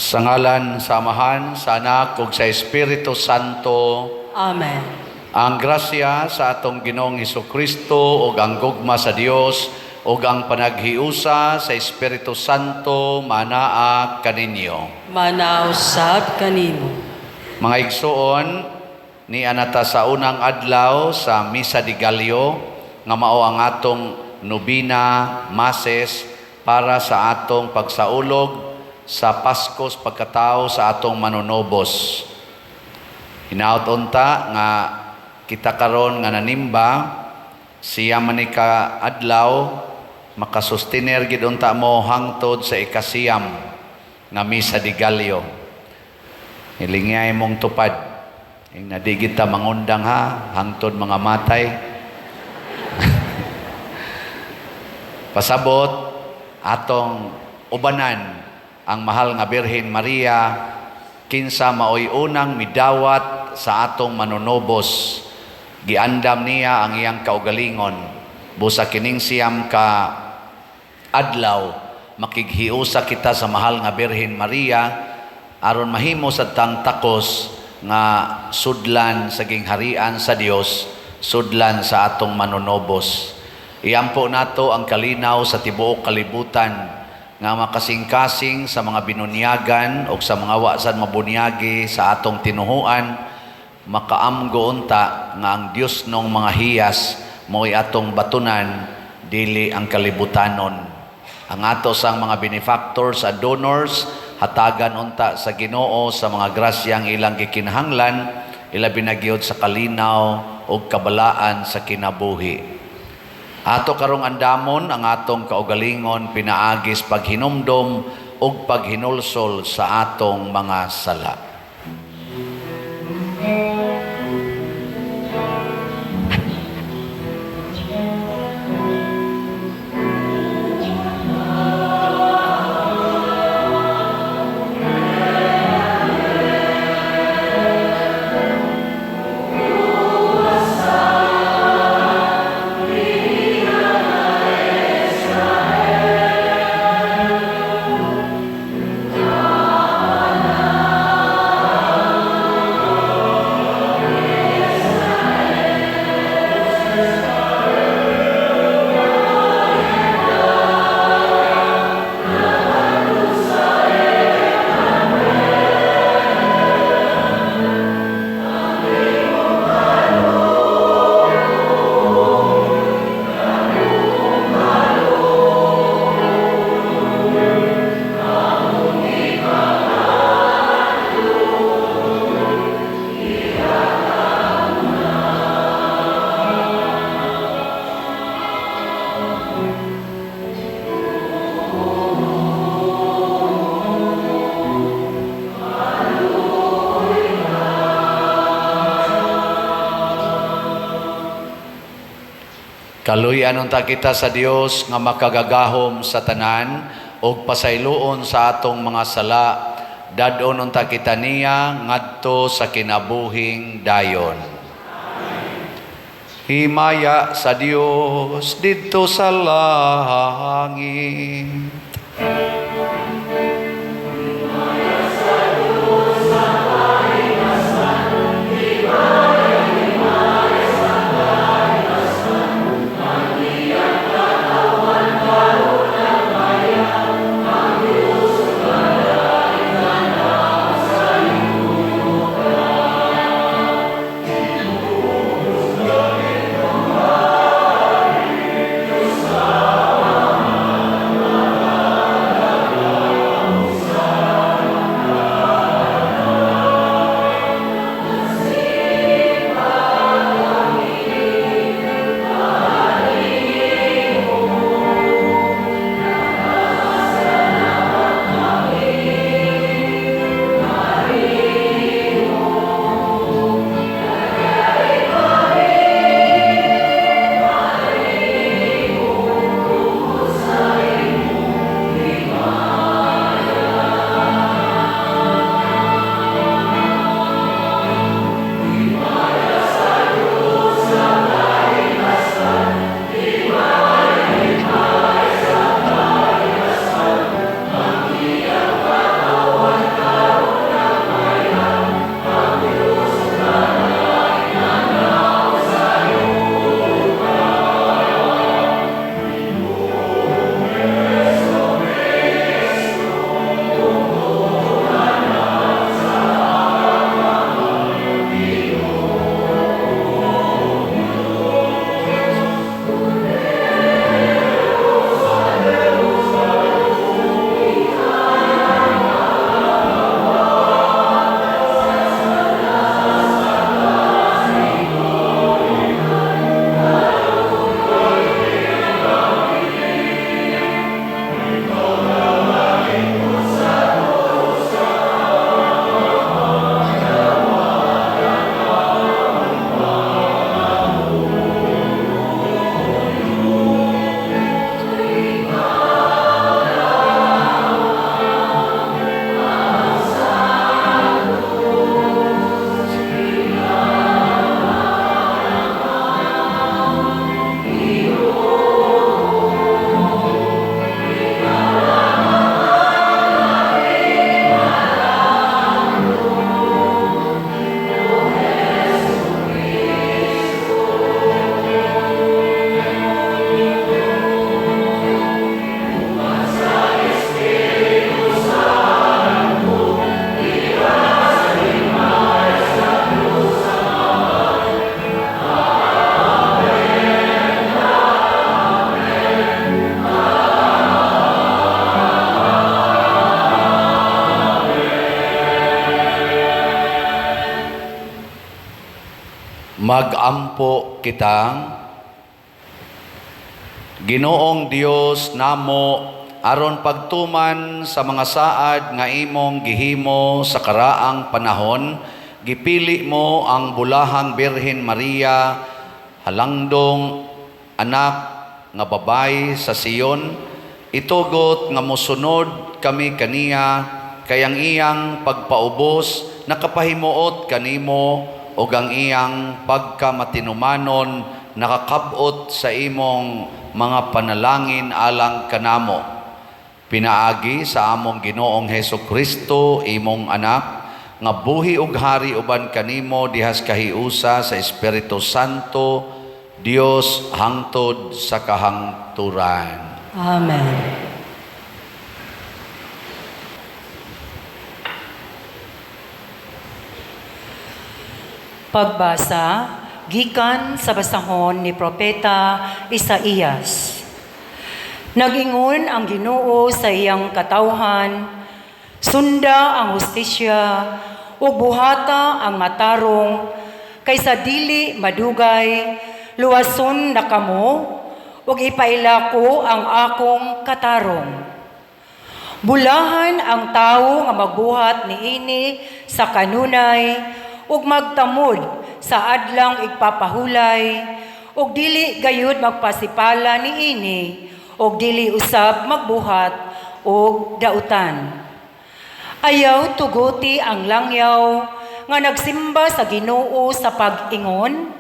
Sa ngalan sa Amahan, sa Anak ug sa Espiritu Santo. Amen. Ang grasya sa atong Ginoong Hesukristo ug ang gugma sa Dios ug ang panaghiusa sa Espiritu Santo manaa kaninyo. Manausab kanimo. Mga igsuon, ni anata sa unang adlaw sa Misa de Gallo nga mao ang atong nobina masses para sa atong pagsaulog sa Paskos pagkatao sa atong manunobos. Hinaut unta nga kita karon nga nanimba siya man ni ka adlaw, makasustiner gid unta mo hangtod sa ikasiyam. nga Misa de Gallo. Hilingay mong tupad. Ing nadigit ta mangundang ha, hangtod mga matay. Pasabot atong ubanan ang mahal nga Birhen Maria, kinsa maoy unang midawat sa atong manunobos. Giandam niya ang iyang kaugalingon. Busa kining 9 ka adlaw makighiusa kita sa mahal nga Birhen Maria aron mahimo sa tang takos nga sudlan sa gingharian sa Dios, sudlan sa atong manunobos. Iampo nato ang kalinaw sa tibuok kalibutan nga makasingkasing sa mga binunyagan o sa mga wa sad mabunyagi sa atong tinuhuan, makaamgo unta nga ang Dios nong mga hiyas mo'y atong batunan, dili ang kalibutanon. Ang ato sang mga benefactors at donors, hatagan unta sa Ginoo sa mga grasyang ilang gikinahanglan, ilabi na gyud sa kalinaw ug kabalaan sa kinabuhi. Ato karong andamon ang atong kaugalingon pinaagis paghinumdom ug paghinulsol sa atong mga sala. Kaluy-an unta kita sa Dios nga makagagahom sa tanan ug pasayloon sa atong mga sala, dad-on unta kita niya ngadto sa kinabuhing dayon. Himaya sa Dios didto sa langit. Magampo kita. Ginoong Dios namo, aron pagtuman sa mga saad nga imong gihimo sa karaang panahon, gipili mo ang bulahang Birhen Maria, halangdong anak nga babay sa Sion. Itugot nga mosunod kami kaniya, kay ang iyang pagpaubos nakapahimuot kanimo ug ang iyang pagkamatinumanon nakakab-ot sa imong mga panalangin alang kanamo. Pinaagi sa among Ginoong Heso Kristo, imong anak, nga buhi ug hari uban kanimo dihas kahiusa sa Espiritu Santo, Dios hangtod sa kahangturan. Amen. Pagbasa gikan sa basahon ni Propeta Isaías. Nagingon ang Ginoo sa iyang katawhan, "Sunda ang hustisya ug buhata ang matarong, kay sa dili madugay luwason na kamo ug ipaila ko ang akong katarong. Bulahan ang tawo nga magbuhat niini sa kanunay ug magtamod sa adlang igpapahulay ug dili gayud magpasipala niini ug dili usab magbuhat og dautan. Ayaw tuguti ang langyaw nga nagsimba sa Ginoo sa pag-ingon,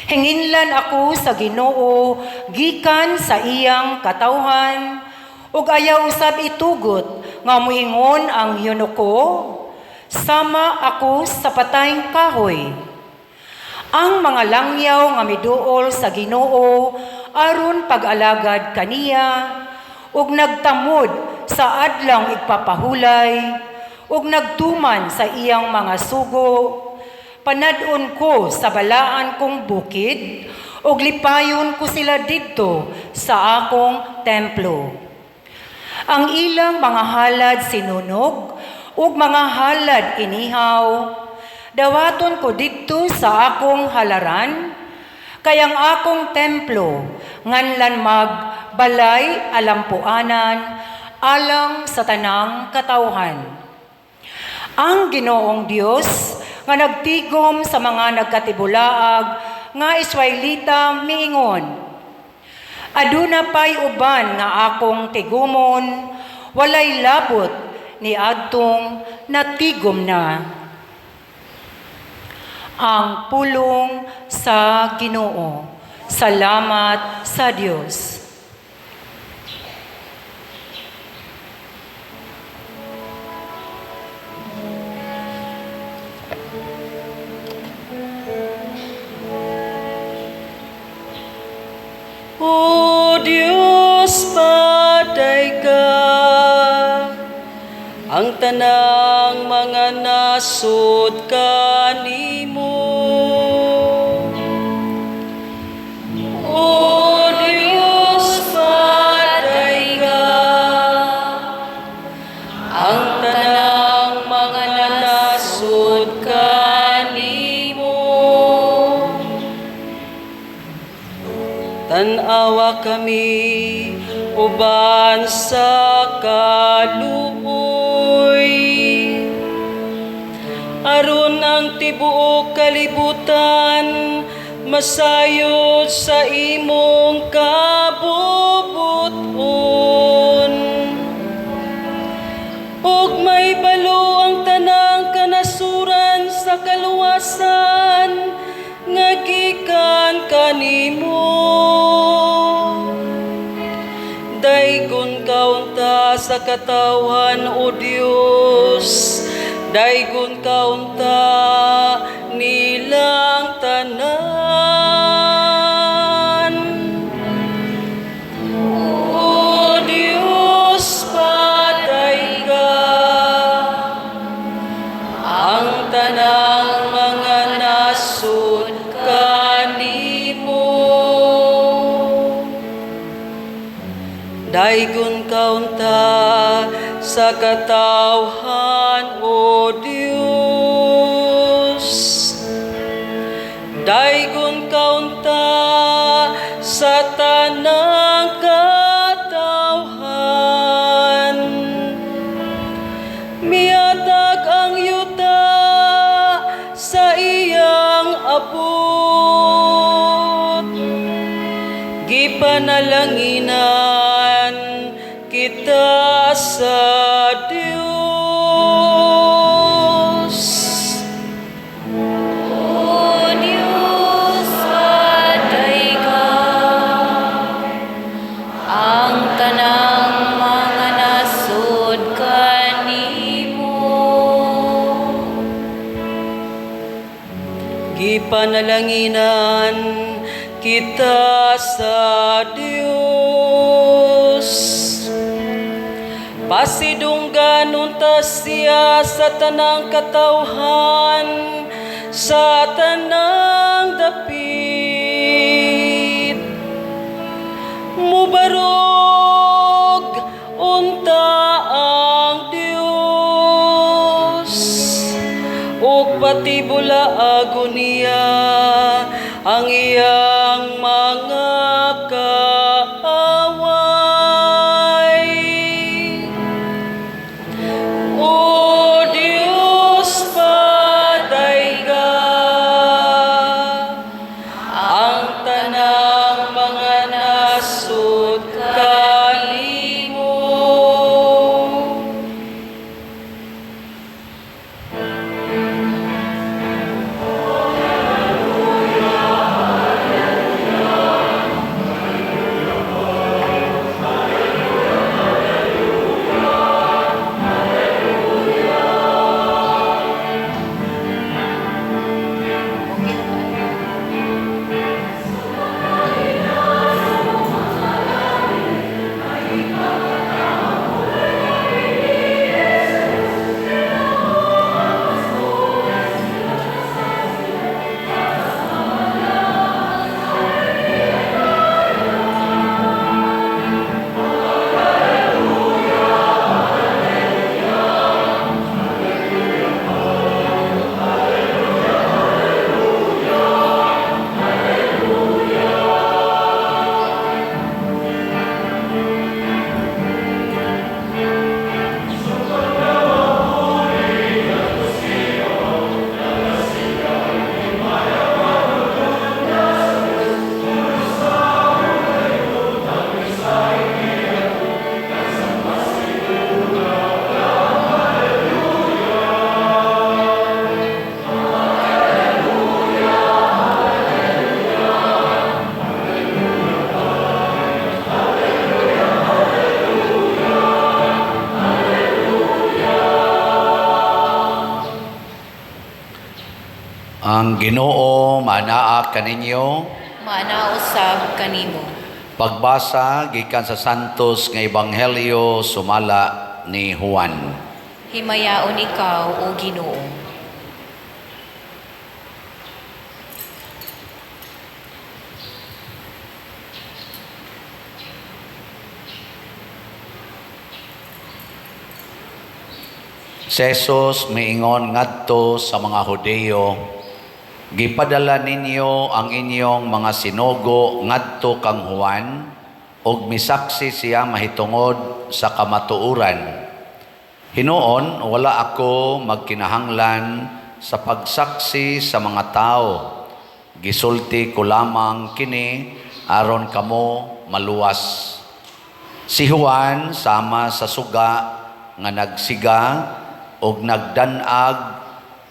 'Hinginlan ako sa Ginoo gikan sa iyang katawhan,' ug ayaw usab itugot nga moingon ang eunuko, 'Sama ako sa patayng kahoy.' Ang mga langyaw nga miduol sa Ginoo aron pag-alagad kaniya ug nagtamod sa adlang igpapahulay ug nagtuman sa iyang mga sugo, panad-on ko sa balaan kong bukid ug lipayon ko sila didto sa akong templo. Ang ilang mga halad sinunog ug mga halad inihaw dawaton ko didto sa akong halaran, kay ang akong templo nganlan mag balay alampuanan alang sa tanang katawhan." Ang Ginoong Dios nga nagtigom sa mga nagkatibulaag nga Israelita miingon, "Aduna pay uban nga akong tigumon, walay labot ni adtong natigom na." Ang pulong sa Ginoo. Salamat sa Dios. O Dios, padayga ang tanang mga nasod kanimo. O Dios, padayga ang tanang mga nasod kanimo. Tan-awa kami uban sa kaluoy, aron ang tibuok kalibutan masayod sa imong kabubut-on ug mahibalo ang tanang kanasuran sa kaluwasan nga gikan kanimo. Daygon ka unta sa katawhan, O Dios, daygon ka unta nilang tanan. O Dios, padayga ang tanang mga nasod kanimo. Daygon ka unta sa katawhan, O Dios. Daygon ka unta sa tanang katawhan. Mihatag ang yuta sa iyang abot. Gipanalanginan kita sa Dios. O Dios, padayga ang tanang mga nasod kanimo. Gipanalanginan kita sa Dios. Pasidunggan unta siya sa tanang katawhan, sa tanang dapit. Mubarog unta ang Dios ug patibulaagon niya ang iyang mga kaaway. O Dios, padayga ang tanang mga nasod kanimo. Ang Ginoo manaa kaninyo. Maanaa usab kanimo. Pagbasa gikan sa Santos nga Ebanghelyo sumala ni Juan. Himayaon ikaw, O Ginoo. Si Jesus miingon ngadto sa mga Hudiyo, "Gipadala ninyo ang inyong mga sinugo ngadto kang Juan ug misaksi siya mahitungod sa kamatuoran. Hinuon wala ako magkinahanglan sa pagsaksi sa mga tao. Gisulti ko lamang kini aron kamo maluwas. Si Juan sama sa suga nga nagsiga og nagdanag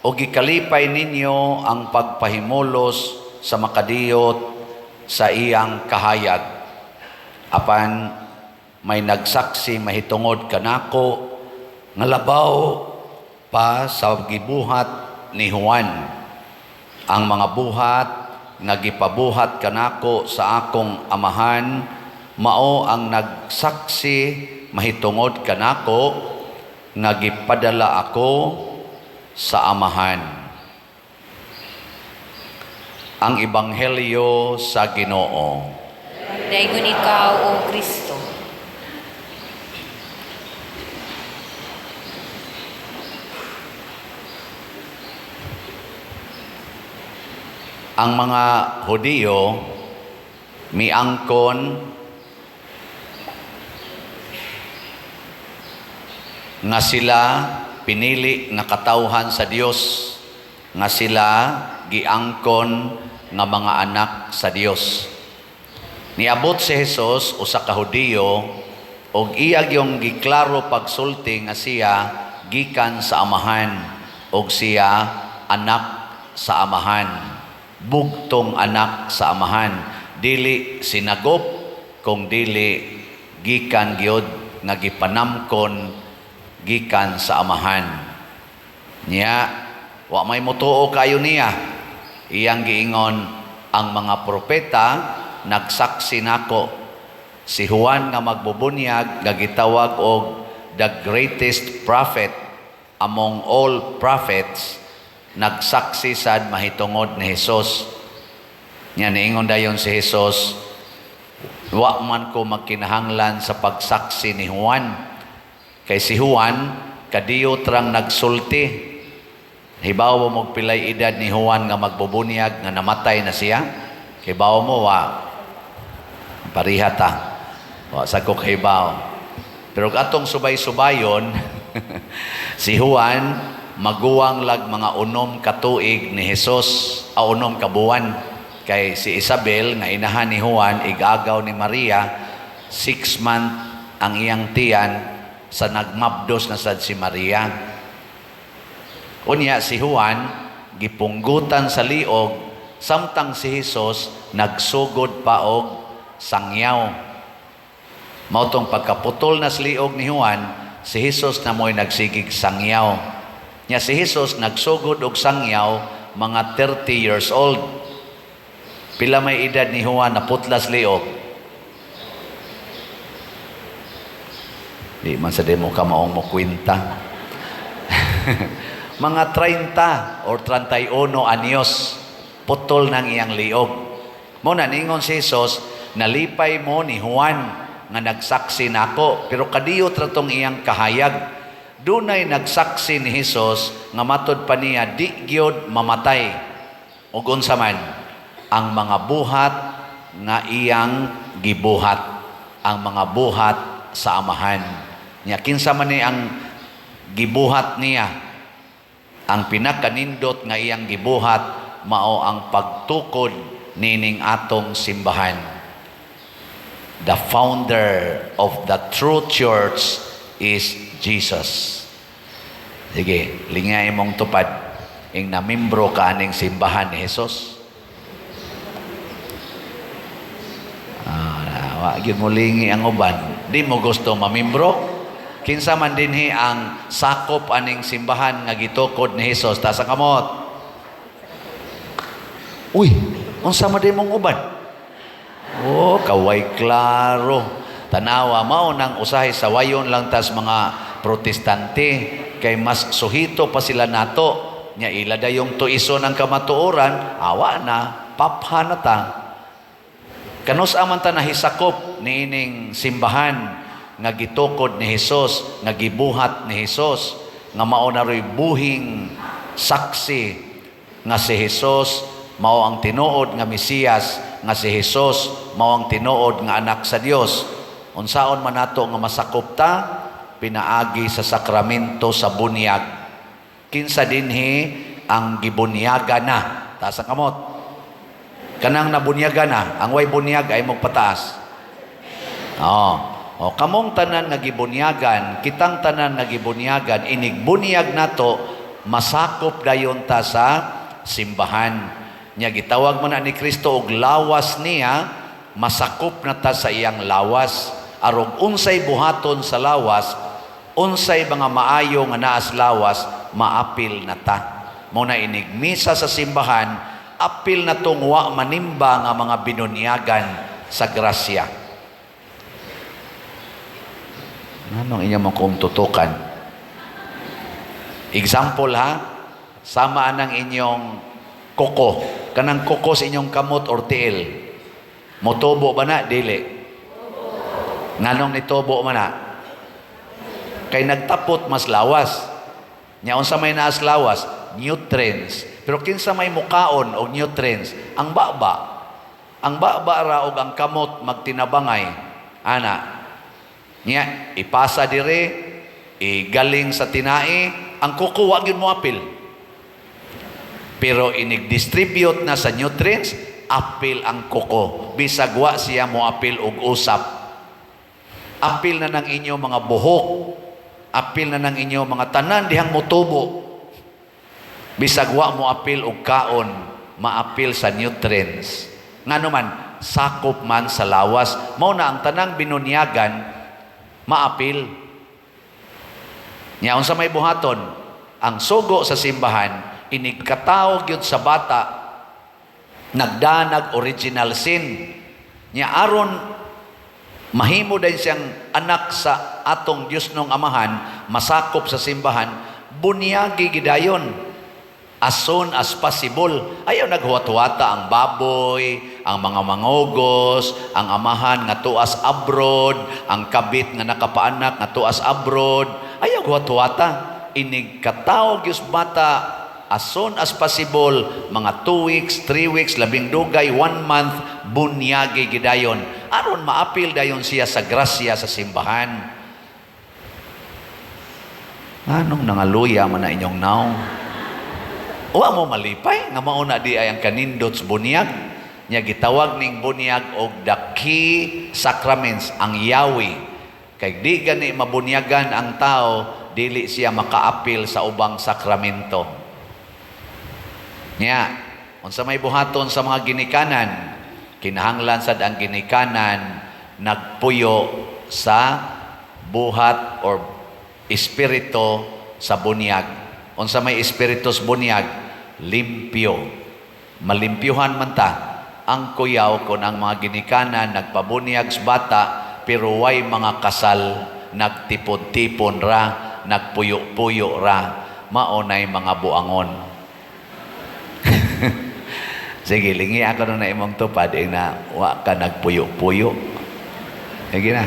og gikalipay ninyo ang pagpahimulos sa makadiyot sa iyang kahayag. Apan may nagsaksi mahitungod kanako nga labaw pa sa gibuhat ni Juan. Ang mga buhat nga gipabuhat kanako sa akong amahan mao ang nagsaksi mahitungod kanako nga gipadala ako sa amahan." Ang Ebanghelyo sa Ginoo. Daygon ikaw, O Kristo. Ang mga Hudiyo miangkon nga sila pinili nga katawhan sa Dios, nga sila giangkon nga mga anak sa Dios. Niabot si Jesus, usa ka Hudiyo, og iya gyung giklaro pagsulti nga siya gikan sa Amahan og siya anak sa Amahan, bugtong anak sa Amahan, dili sinagop kung dili gikan gyud nga gipanamkon gikan sa Amahan. Nya wa may motuo kayo niya. Iyang giingon, "Ang mga propeta nagsaksi nako." Si Juan nga magbubunyag nga gitawag og the greatest prophet among all prophets, nagsaksi sad mahitungod ni Jesus. Nya niingon dayon si Jesus, "Wa man ko magkinahanglan sa pagsaksi ni Juan." Kay si Juan kadiyo trang nagsulti. Hibaw mo og pilay edad ni Juan nga magbubunyag nga namatay na siya? Hibaw mo wa? Pariha ta. Wa sa ko kahibaw. Pero atong subay-subayon, si Juan maguwang lag mga 6 ka tuig ni Jesus, a 6 ka buwan. Kay si Isabel nga inahan ni Juan, igagaw ni Maria, 6 month ang iyang tiyan sa nagmabdos na sad si Maria. Unya si Juan gipunggutan sa liog samtang si Jesus nagsugod pa og sangyaw. Mao tong pagkaputol na sa liog ni Juan, si Jesus na mo'y nagsigig sangyaw. Nya si Jesus nagsugod og sangyaw mga 30 years old. Pila may edad ni Juan na putlas liog? Di man sa demo ka maong mo kwenta. Mga 30 or 31 anyos putol ng iyang liog. Mo na ningon si Jesus, "Nalipay mo ni Juan nga nagsaksi nako," pero kadiyo tratong iyang kahayag. Dunay nagsaksi ni Jesus nga matod pa niya di gyud mamatay. Ug unsa man ang mga buhat nga iyang gibuhat, ang mga buhat sa Amahan. Nya kinsa man ni ang gibuhat niya? Ang pinakanindot nga iyang gibuhat mao ang pagtukod nining atong simbahan. The founder of the true church is Jesus. Sige, lingay mong tupad ing namimbro ka aning simbahan ni Jesus. Wa gyud mo lingi ang uban. Di mo gusto mamimbro? Kinsa man dinhi ang sakop aning simbahan nga gitukod ni Jesus? Taas ang kamot. Uy, unsa man di mong uban? Oh, kaway klaro. Tanawa, mao nang usahay sa wayon lang tas mga Protestante kay mas suhito pa sila nato. Nya ila dayong tuison ang kamatuoran, awa na, papha na ta. Kanus aman ta nahisakop niining simbahan nga gitukod ni Jesus, nga gibuhat ni Jesus, nga mao na ro'y buhing saksi nga si Jesus mao ang tinuod nga Mesiyas, nga si Jesus mao ang tinuod nga anak sa Dios. Unsaon man nato nga masakop ta? Pinaagi sa sakramento sa bunyag. Kinsa dinhi ang gibunyaga na? Taas ang kamot. Kanang nabunyaga na, ang way bunyag ay magpataas. Oh. O, kamong tanan nga gibunyagan, kitang tanan nga gibunyagan, inigbunyag nato, masakop dayon ta sa simbahan. Nya gitawag man na ni Kristo og lawas niya, masakop na ta sa iyang lawas. Arog unsay buhaton sa lawas, unsay mga maayo nga naas lawas, maapil na ta. Mo na inigmisa sa simbahan, apil na tong wa manimba nga mga binunyagan sa grasya. Anong inyo mong kung tutukan? Example ha, sama anang inyong kuko. Kanang kuko sa inyong kamot or tiil. Motubo ba na? Dili. Nganong nitubo man na? Kay nagtapot mas lawas. Nya unsa may naas lawas? Nutrients. Pero kinsa may mukaon og nutrients? Ang baba. Ang baba ra og ang kamot magtinabangay. Ana. Nya ipasa dire, igaling sa tinai, ang kuko wa gyud mo apil. Pero inig-distribute na sa nutrients, apil ang kuko. Bisag wa siya mo apil og usap. Apil na ng inyo mga buhok. Apil na ng inyo mga tanan dihang motubo. Bisag wa mo apil og kaon, maapil sa nutrients. Ngano man, sakop man sa lawas. Mao na ang tanang binunyagan, maapil. Nya unsa may buhaton? Ang sugo sa simbahan, inigkatawo gyud sa bata, nagdanag original sin. Nya aron mahimo din siyang anak sa atong Dios nung Amahan, masakop sa simbahan, bunyagi gidayon as soon as possible. Ayaw naghuwat-huwata ang baboy, ang mga mangogos, ang amahan nga tuas abroad, ang kabit nga nakapaanak nga tuas abroad. Ayaw huwat-huwata. Inig katawo gyud bata as soon as possible, mga 2 weeks, 3 weeks, labing dugay, 1 month, bunyagi gidayon. Aron maapil dayon siya sa grasya sa simbahan. Anong nangaluya man na inyong naong? Wa mo malipay nga mauna di ay ang kanindot sa bunyag. Nya gitawag ning bunyag og the key sacraments, ang yawi. Kay di gani mabunyagan ang tao, dili siya makaapil sa ubang sakramento. Nya, unsa may buhaton sa mga ginikanan, kinahanglan sad ang ginikanan nagpuyo sa buhat or espiritu sa bunyag. Unsa may espiritu sa bunyag? Limpyo. Malimpyuhan man ta. Ang kuyaw kung ang mga ginikanan nagpabunyag sa bata pero way mga kasal, nagtipon-tipon ra, nagpuyo-puyo ra, mao nay mga buangon. Sige, lingi ako na imong tupad eh, na wa ka nagpuyo-puyo. Sige na.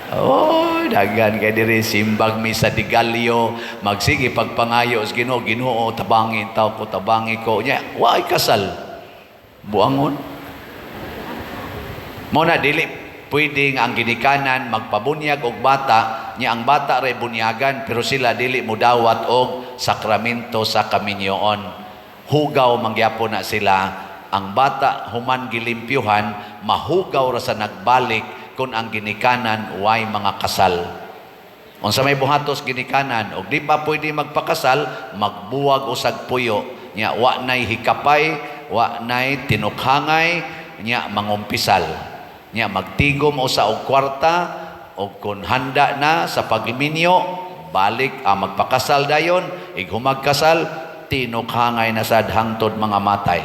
Oh, daghan kay diri simbag misa de gallo, magsige pagpangayo sa Ginoo, Ginoo tabangi taw ko, tabangi ko. Nya, wa ay kasal. Buangon. Mo na dili pwede nga ang ginikanan magpabunyag og bata, nya ang bata ray bunyagan pero sila dili mudawat og sakramento sa kaminyoon. Hugaw mangyapon na sila. Ang bata human gilimpyuhan, mahugaw ra sa nagbalik kung ang ginikanan way mga kasal. Unsa may buhatos ginikanan og di pa pwede magpakasal, magbuwag usag puyo. Nya wa nay hikapay, wa nay tinukhangay, nya mangumpisal. Nya magtigom usa og kwarta og kun handa na sa pagminyo, balik ang magpakasal dayon, ighumag kasal, tinukhangay na sad hangtod mga matay.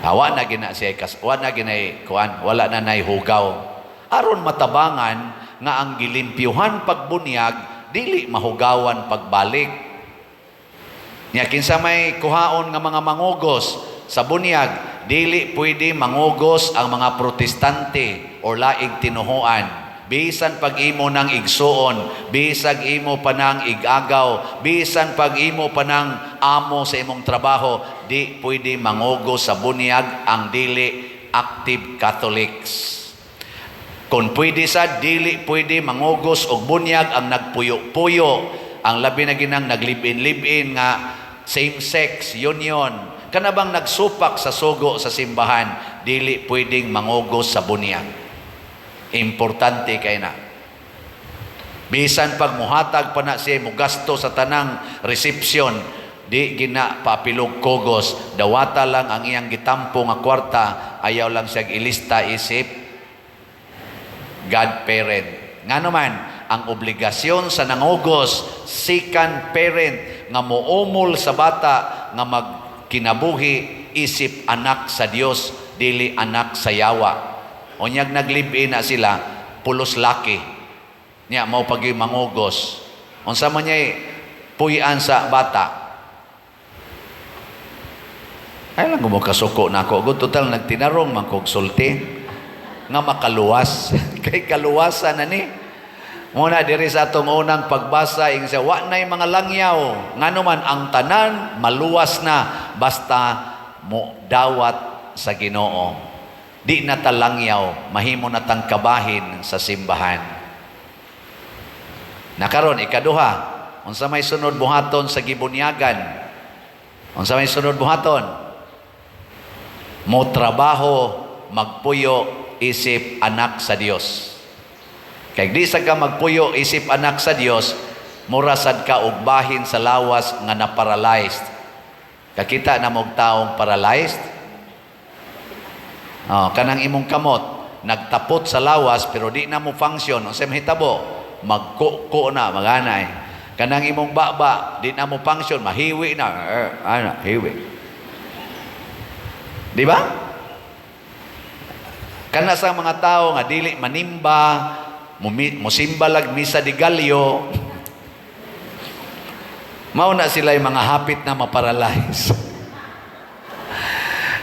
Wa na gina siya kas, wa na ginay kuan, wala na nay hugaw. Aron matabangan nga ang gilimpyuhan pagbunyag dili mahugawan pagbalik. Nya kinsa may kuhaon nga mga mangugos sa bunyag, dili pwede mangugos ang mga Protestante or laing tinuhuan. Bisan pag imo nang igsuon, bisag imo pa nang igagaw, bisan pag imo pa nang amo sa imong trabaho, di pwede mangugos sa bunyag ang dili active Catholics. Kung pwede sa dili pwede mangugos og bunyag ang nagpuyo-puyo, ang labi na ginang naglib-in-live-in nga same-sex union, kana bang nagsupak sa sugo sa simbahan, dili pwedeng mangugos sa bunyag. Importante kay na. Bisan pag muhatag pa na siya mugasto sa tanang reception, di gina paapilog kugos, dawata lang ang iyang gitampo nga kwarta, ayaw lang siya ilista isip godparent. Nga naman, ang obligasyon sa nangugos, second parent, nga muumol sa bata, nga magkinabuhi, isip anak sa Dios, dili anak sa yawa. Unyag naglib-in na sila, pulos laki. Niya, mao pag mangugos. Unsa man niya puy-an sa bata? Ay lang mo kasuko na ako. Good, total, nagtinarong man kog sulti nga makaluwas. Kay kaluwasan na ni. Muna diri sa atong unang pagbasa, ing siya, wa na'y mga langyaw. Ngano man ang tanan maluwas na basta mo dawat sa Ginoo. Di na ta langyaw, mahimo na tang kabahin sa simbahan. Nakaron ikaduha, unsa may sunod buhaton sa gibunyagan? Unsa may sunod buhaton? Mo trabaho, magpuyo isip anak sa Dios. Kay di sa ka magpuyo isip anak sa Dios, mura sad ka og bahin sa lawas nga na-paralyzed. Kakita na mo'g taong paralyzed? Oh, kanang imong kamot nagtapot sa lawas pero di na mo function, unsay mahitabo? Magkuko na, maganay. Kanang imong baba, di na mo function, mahiwi na, eh, ana, hiwi. Di ba? Kana sa mga tao nga dili manimba, musimba lag Misa de Gallo, mao na sila yung mga hapit na maparalyze.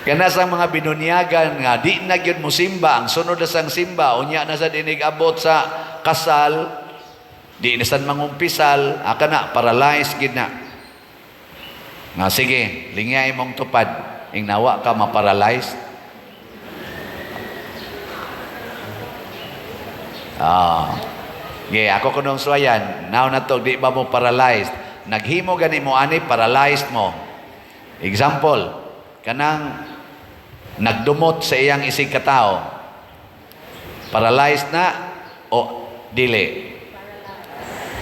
Kana sa mga binunyagan nga di na gyud mosimba, ang sunod na sang simba, unya na sa dinig abot sa kasal, di na sad mangumpisal, aka na, paralyzed gid na. Nga sige, lingya imong tupad, ing nawa ka maparalyzed. Ah. Ge, ako kunong suwayan, now na to, di ba mo paralyzed? Naghimo gani mo ani, paralyzed mo. Example, kanang nagdumot sa iyang isig katao. Paralyzed na o dili?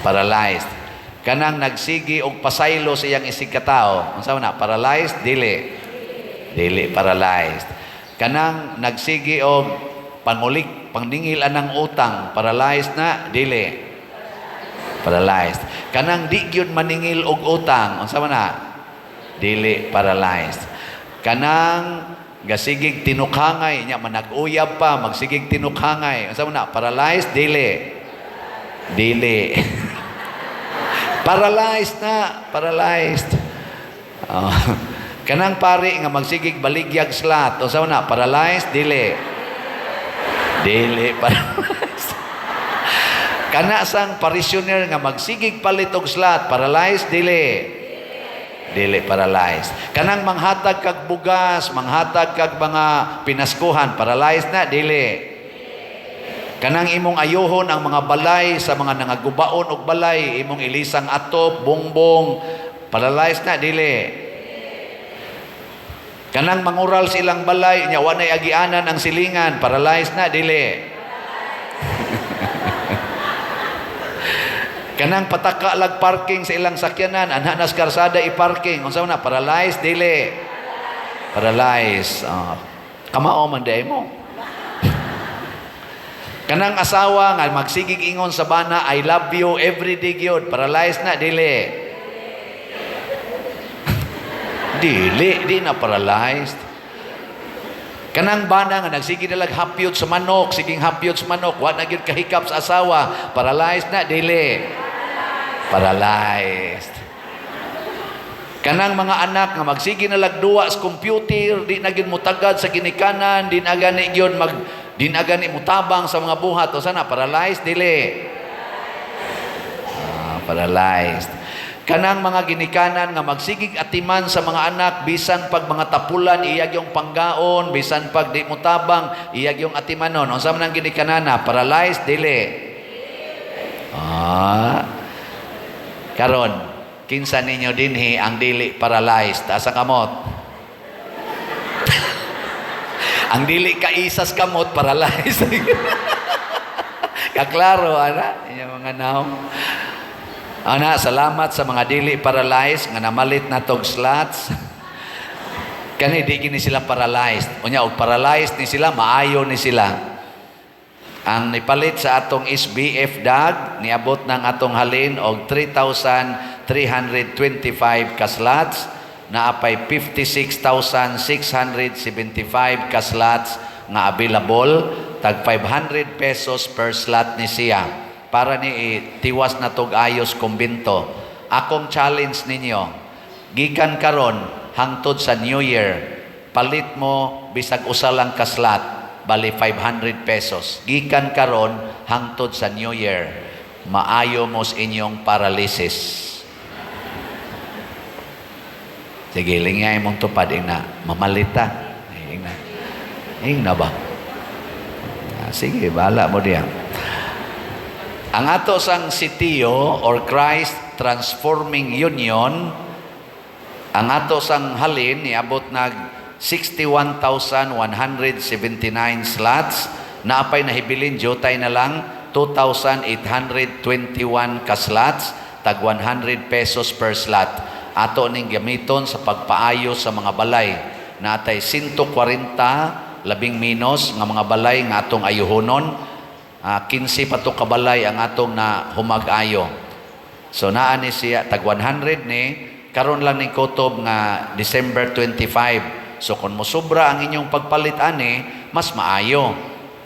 Paralyzed. Kanang nagsigi og pasaylo sa iyang isig katao, unsa man na? Paralyzed? Dili. Dili paralyzed. Kanang nagsigi og pangulik, pangningil anang utang, paralyzed na? Dili. Paralyzed. Kanang di gyud maningil og utang, unsa man na? Dili paralyzed. Kanang gasigig tinukhangay nya manag-uyab pa, magsigig tinukhangay, unsa man na? Paralyzed? Dili. Dili. Paralyzed na, paralyzed. Oh. Kanang pari nga magsigig baligyag slot, unsa man na? Paralyzed? Dili. Dili paralyzed. Kana sang parishioner nga magsigig palit og slot, paralyzed? Dili. Dili paralyzed. Kanang manghatag kag bugas, manghatag kag mga pinaskuhan, paralyzed na? Dili. Kanang imong ayuhon ang mga balay sa mga nangagubaon og balay, imong ilisang atop, bongbong, paralyzed na? Dili. Kanang mangural sa ilang balay, nya wa nay agianan ang silingan, paralyzed na? Dili. Kanang pataka lag parking sa ilang sakyanan, anha nas karsada i-parking, unsa man na? Paralyzed? Dili. Paralyzed. Oh. Kamao man day mo. Kanang asawa nga magsigig ingon sa bana, "I love you" every day gyud, paralyzed na? Dili. Dili, di na paralyzed. Kanang bana nga nagsige na lag hapyot sa manok, siging hapyot sa manok, wa na gyud kahikap sa asawa, paralyzed na? Dili. Paralyzed. Kanang mga anak nga magsige na lag duwa sa computer, di na gyud motagad sa ginikanan, di na gani gyud mag di na gani motabang sa mga buhat, o sana paralyzed? Dili. Paralyzed. Kanang mga ginikanan nga magsigig atiman sa mga anak bisan pag mga tapulan iyag yung panggaon, bisan pag di motabang iyag yung atimanon, unsa man ang ginikanana? Paralyzed? Dili. Karon, kinsa ninyo dinhi ang dili paralyzed? Taas ang kamot. Ang dili kaisas kamot, paralyzed. Kaklaro ana inyong mga naong. Ana, salamat sa mga dili paralyzed nga namalit na tog slots. Kani di gini sila paralyzed. Unya og paralyzed ni sila, maayo ni sila. Ang nipalit sa atong SBF dag niabot ng atong halin og 3,325 ka slots, naapay 56,675 ka slots nga available, tag 500 pesos per slot ni siya. Para ni tiwas na tog ayos kumbinto. Akong challenge ninyo, gikan karon hangtod sa New Year, palit mo bisag usa lang ka slot, bali 500 pesos. Gikan karon hangtod sa New Year. Maayo mo sa inyong paralysis. Sige, lingay mong tupad, ingna, mamalita. Ay, ingna. Ingna ba? Ah, sige, bahala mo diya. Ang ato sang CTU or Christ Transforming Union, ang ato sang halin niabot nag 61,179 slots, naapay nahibilin jutay na lang 2,821 ka slots, tag 100 pesos per slot. Ato ning gamiton sa pagpaayo sa mga balay. Natay 140 labing minos nga mga balay nga atong ayuhonon. 15 pa to ka balay ang atong na humag-ayo. So naa ni siya tag 100 ni karon lang ni kutob nga December 25. So kung mosobra ang inyong pagpalit ani, mas maayo.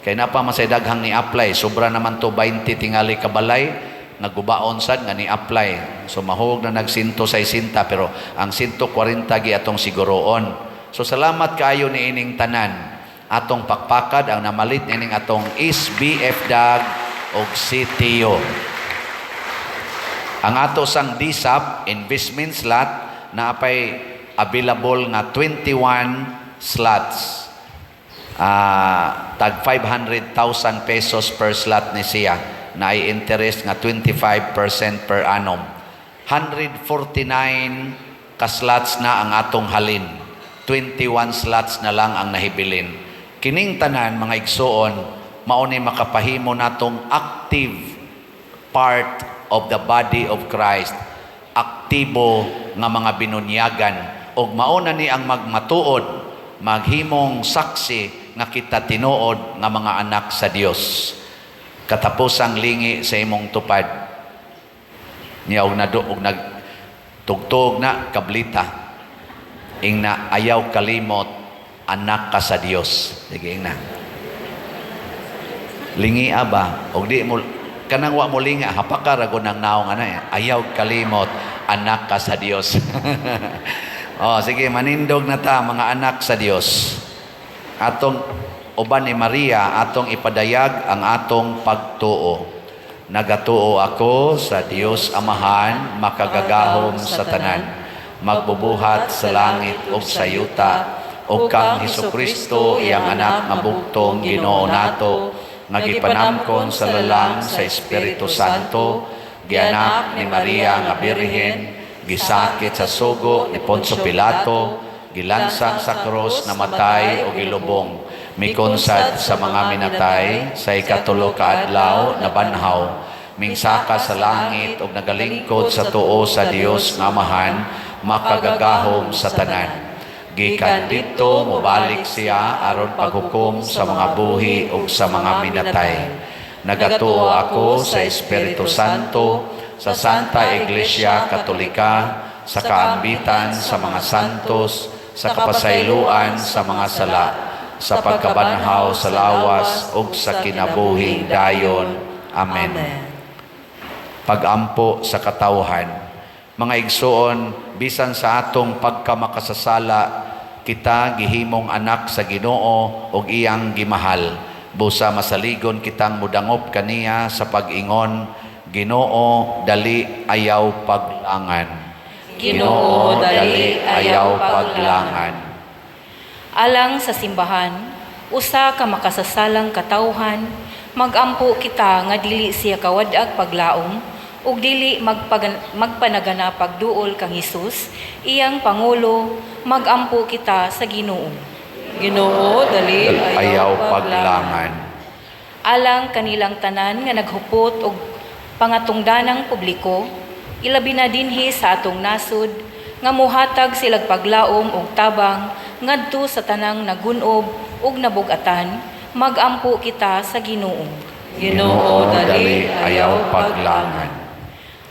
Kay na pa masay daghang ni apply, sobra naman to 20 tingali ka balay nagubaon sad nga ni apply. So mahog na nag 160, pero ang 140 gi atong siguroon. So salamat kaayo ni ining tanan. Atong pakpakad ang namalit ining atong SBF DAG og CTU. Ang ato sang DSAP investment slot, naapay available nga 21 slots. Tag 500,000 pesos per slot ni siya na ay interest nga 25% per annum. 149 ka slots na ang atong halin. 21 slots na lang ang nahibilin. Kining tanan, mga igsuon, mao ni makapahimo natong active part of the body of Christ, aktibo nga mga binunyagan, ug mao na ni ang magmatuod, maghimong saksi nga kita tinuod nga mga anak sa Dios. Katapusang lingi sa imong tupad niya og nado og nag tugtog na kablita, ingna, "Ayaw kalimot, anak ka sa Dios." Sige, ingna, lingi ba og di mo kanang wa mo linga, hapaka ra gud ng naong ana eh. "Ayaw kalimot, anak ka sa Dios." Oh, sige, manindog na ta, mga anak sa Dios. Atong uban ni Maria, atong ipadayag ang atong pagtuo. Nagatuo ako sa Dios Amahan, makagagahom sa tanan, magbubuhat sa langit ug sa yuta, ug kang Hesukristo, iyang anak nga bugtong Ginoo nato, nga gipanamkon sa lalang sa Espiritu Santo, gianak ni Maria nga Birhen, gisakit sa sugo ni Poncio Pilato, gilansang sa krus, namatay o gilubong, mikonsad sa mga minatay, sa ikatulo ka adlaw nabanhaw, mingsaka sa langit ug nagalingkod sa tuo sa Dios nga Amahan, makagagahom sa tanan. Gikan didto mobalik siya aron paghukom sa mga buhi ug sa mga minatay. Nagatuo ako sa Espiritu Santo, sa Santa Iglesia Katolika, sa kaambitan sa mga santos, sa kapasayloan sa mga sala, sa pagkabanhaw sa lawas ug sa kinabuhing dayon. Amen. Pagampo sa katawhan. Mga igsuon, bisan sa atong pagkamakasasala, kita gihimong anak sa Ginoo ug iyang gimahal. Busa masaligon kitang mudangop kaniya sa pag-ingon, "Ginoo, dali, ayaw paglangan." Ginoo, dali, ayaw paglangan. Alang sa simbahan, usa ka makasasalang katawhan, magampo kita nga dili siya kawad-ag paglaom ug dili magpanagana pagduol kang Hesus, iyang pangulo, magampo kita sa Ginoo. Ginoo, dali, ayaw paglangan. Alang kanilang tanan nga naghupot og pangatungdanang publiko, ilabi na dinhi sa atong nasud, nga muhatag silag paglaom og tabang ngadto sa tanang nagunob ug nabug-atan, magampo kita sa Ginoo. Ginoo, dali, ayaw paglangan.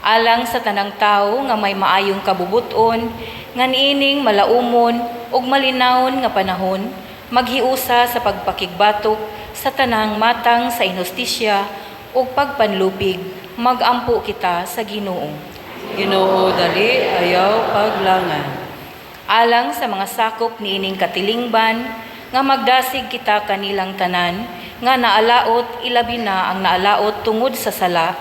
Alang sa tanang tawo nga may maayong kabubuton nga niining malaumon ug malinawon nga panahon maghiusa sa pagpakigbatok sa tanang matang sa inhustisya ug pagpanlupig, magampo kita sa Ginoo. Ginoo, dali, ayaw paglangan. Alang sa mga sakop niining katilingban, nga magdasig kita kanilang tanan nga naalaot, ilabi na ang naalaot tungod sa sala,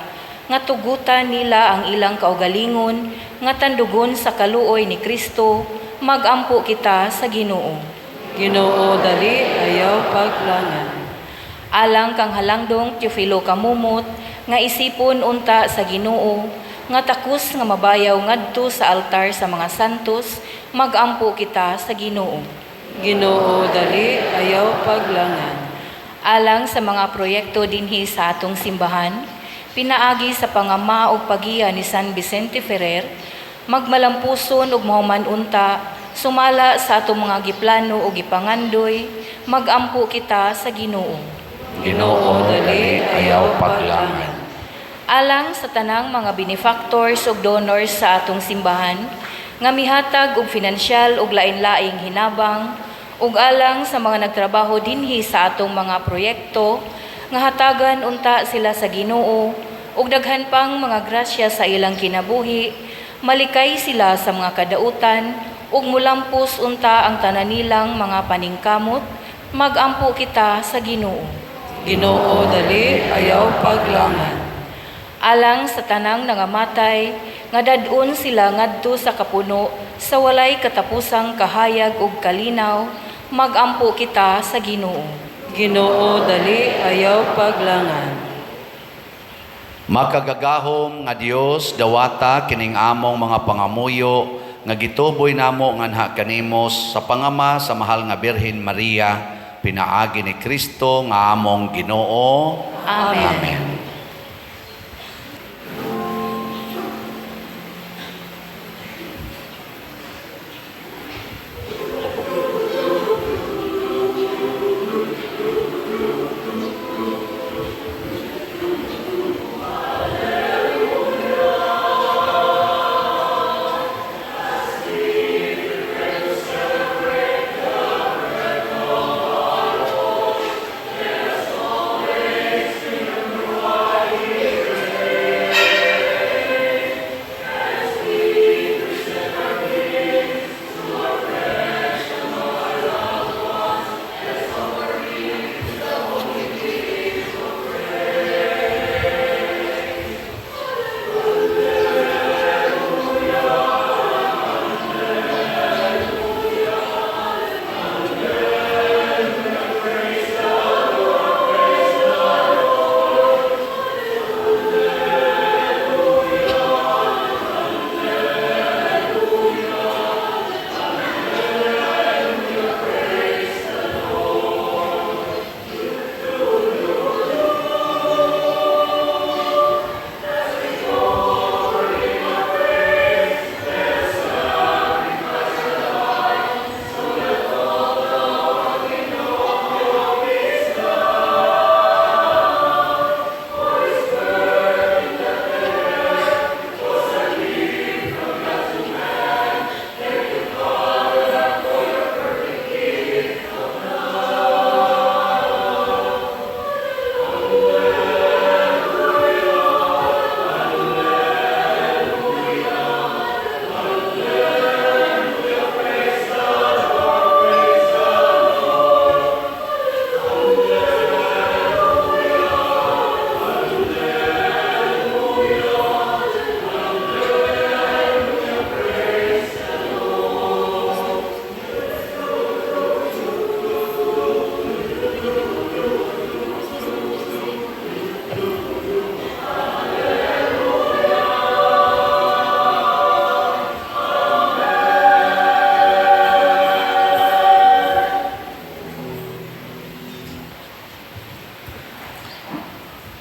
nga tugutan nila ang ilang kaugalingon nga tandugon sa kaluoy ni Kristo, magampo kita sa Ginoo. Ginoo, dali, ayaw paglangan. Alang kang Halangdong Teofilo Camomot nga isipon unta sa Ginoo nga takos nga mabayaw ngadto sa altar sa mga santos, magampo kita sa Ginoo. Ginoo, dali, ayaw paglangan. Alang sa mga proyekto dinhi sa atong simbahan, pinaagi sa pangama ug pagiya ni San Vicente Ferrer, magmalampuson ug mahuman unta sumala sa atong mga giplano ug gipangandoy, magampo kita sa Ginoo. Ginoo, dali, ayaw paglangan. Alang sa tanang mga benefactors ug donors sa atong simbahan nga mihatag og finansyal ug lain-laing hinabang, ug alang sa mga nagtrabaho dinhi sa atong mga proyekto nga hatagan unta sila sa Ginoo ug daghan pang mga grasya sa ilang kinabuhi, malikay sila sa mga kadautan ug mulampos unta ang tanan nilang mga paningkamot, magampo kita sa Ginoo. Ginoo, dali, ayaw paglangan. Alang sa tanang nangamatay nga dad-on sila ngadto sa kapuno sa walay katapusang kahayag ug kalinaw, magampo kita sa Ginoo. Ginoo, dali, ayaw paglangan. Makagagahom nga Dios, dawata kining among mga pangamuyo nga gituboy namo nganha kanimo sa pangama sa mahal nga Birhen Maria, pinaagi ni Kristo nga among Ginoo. Amen. Amen.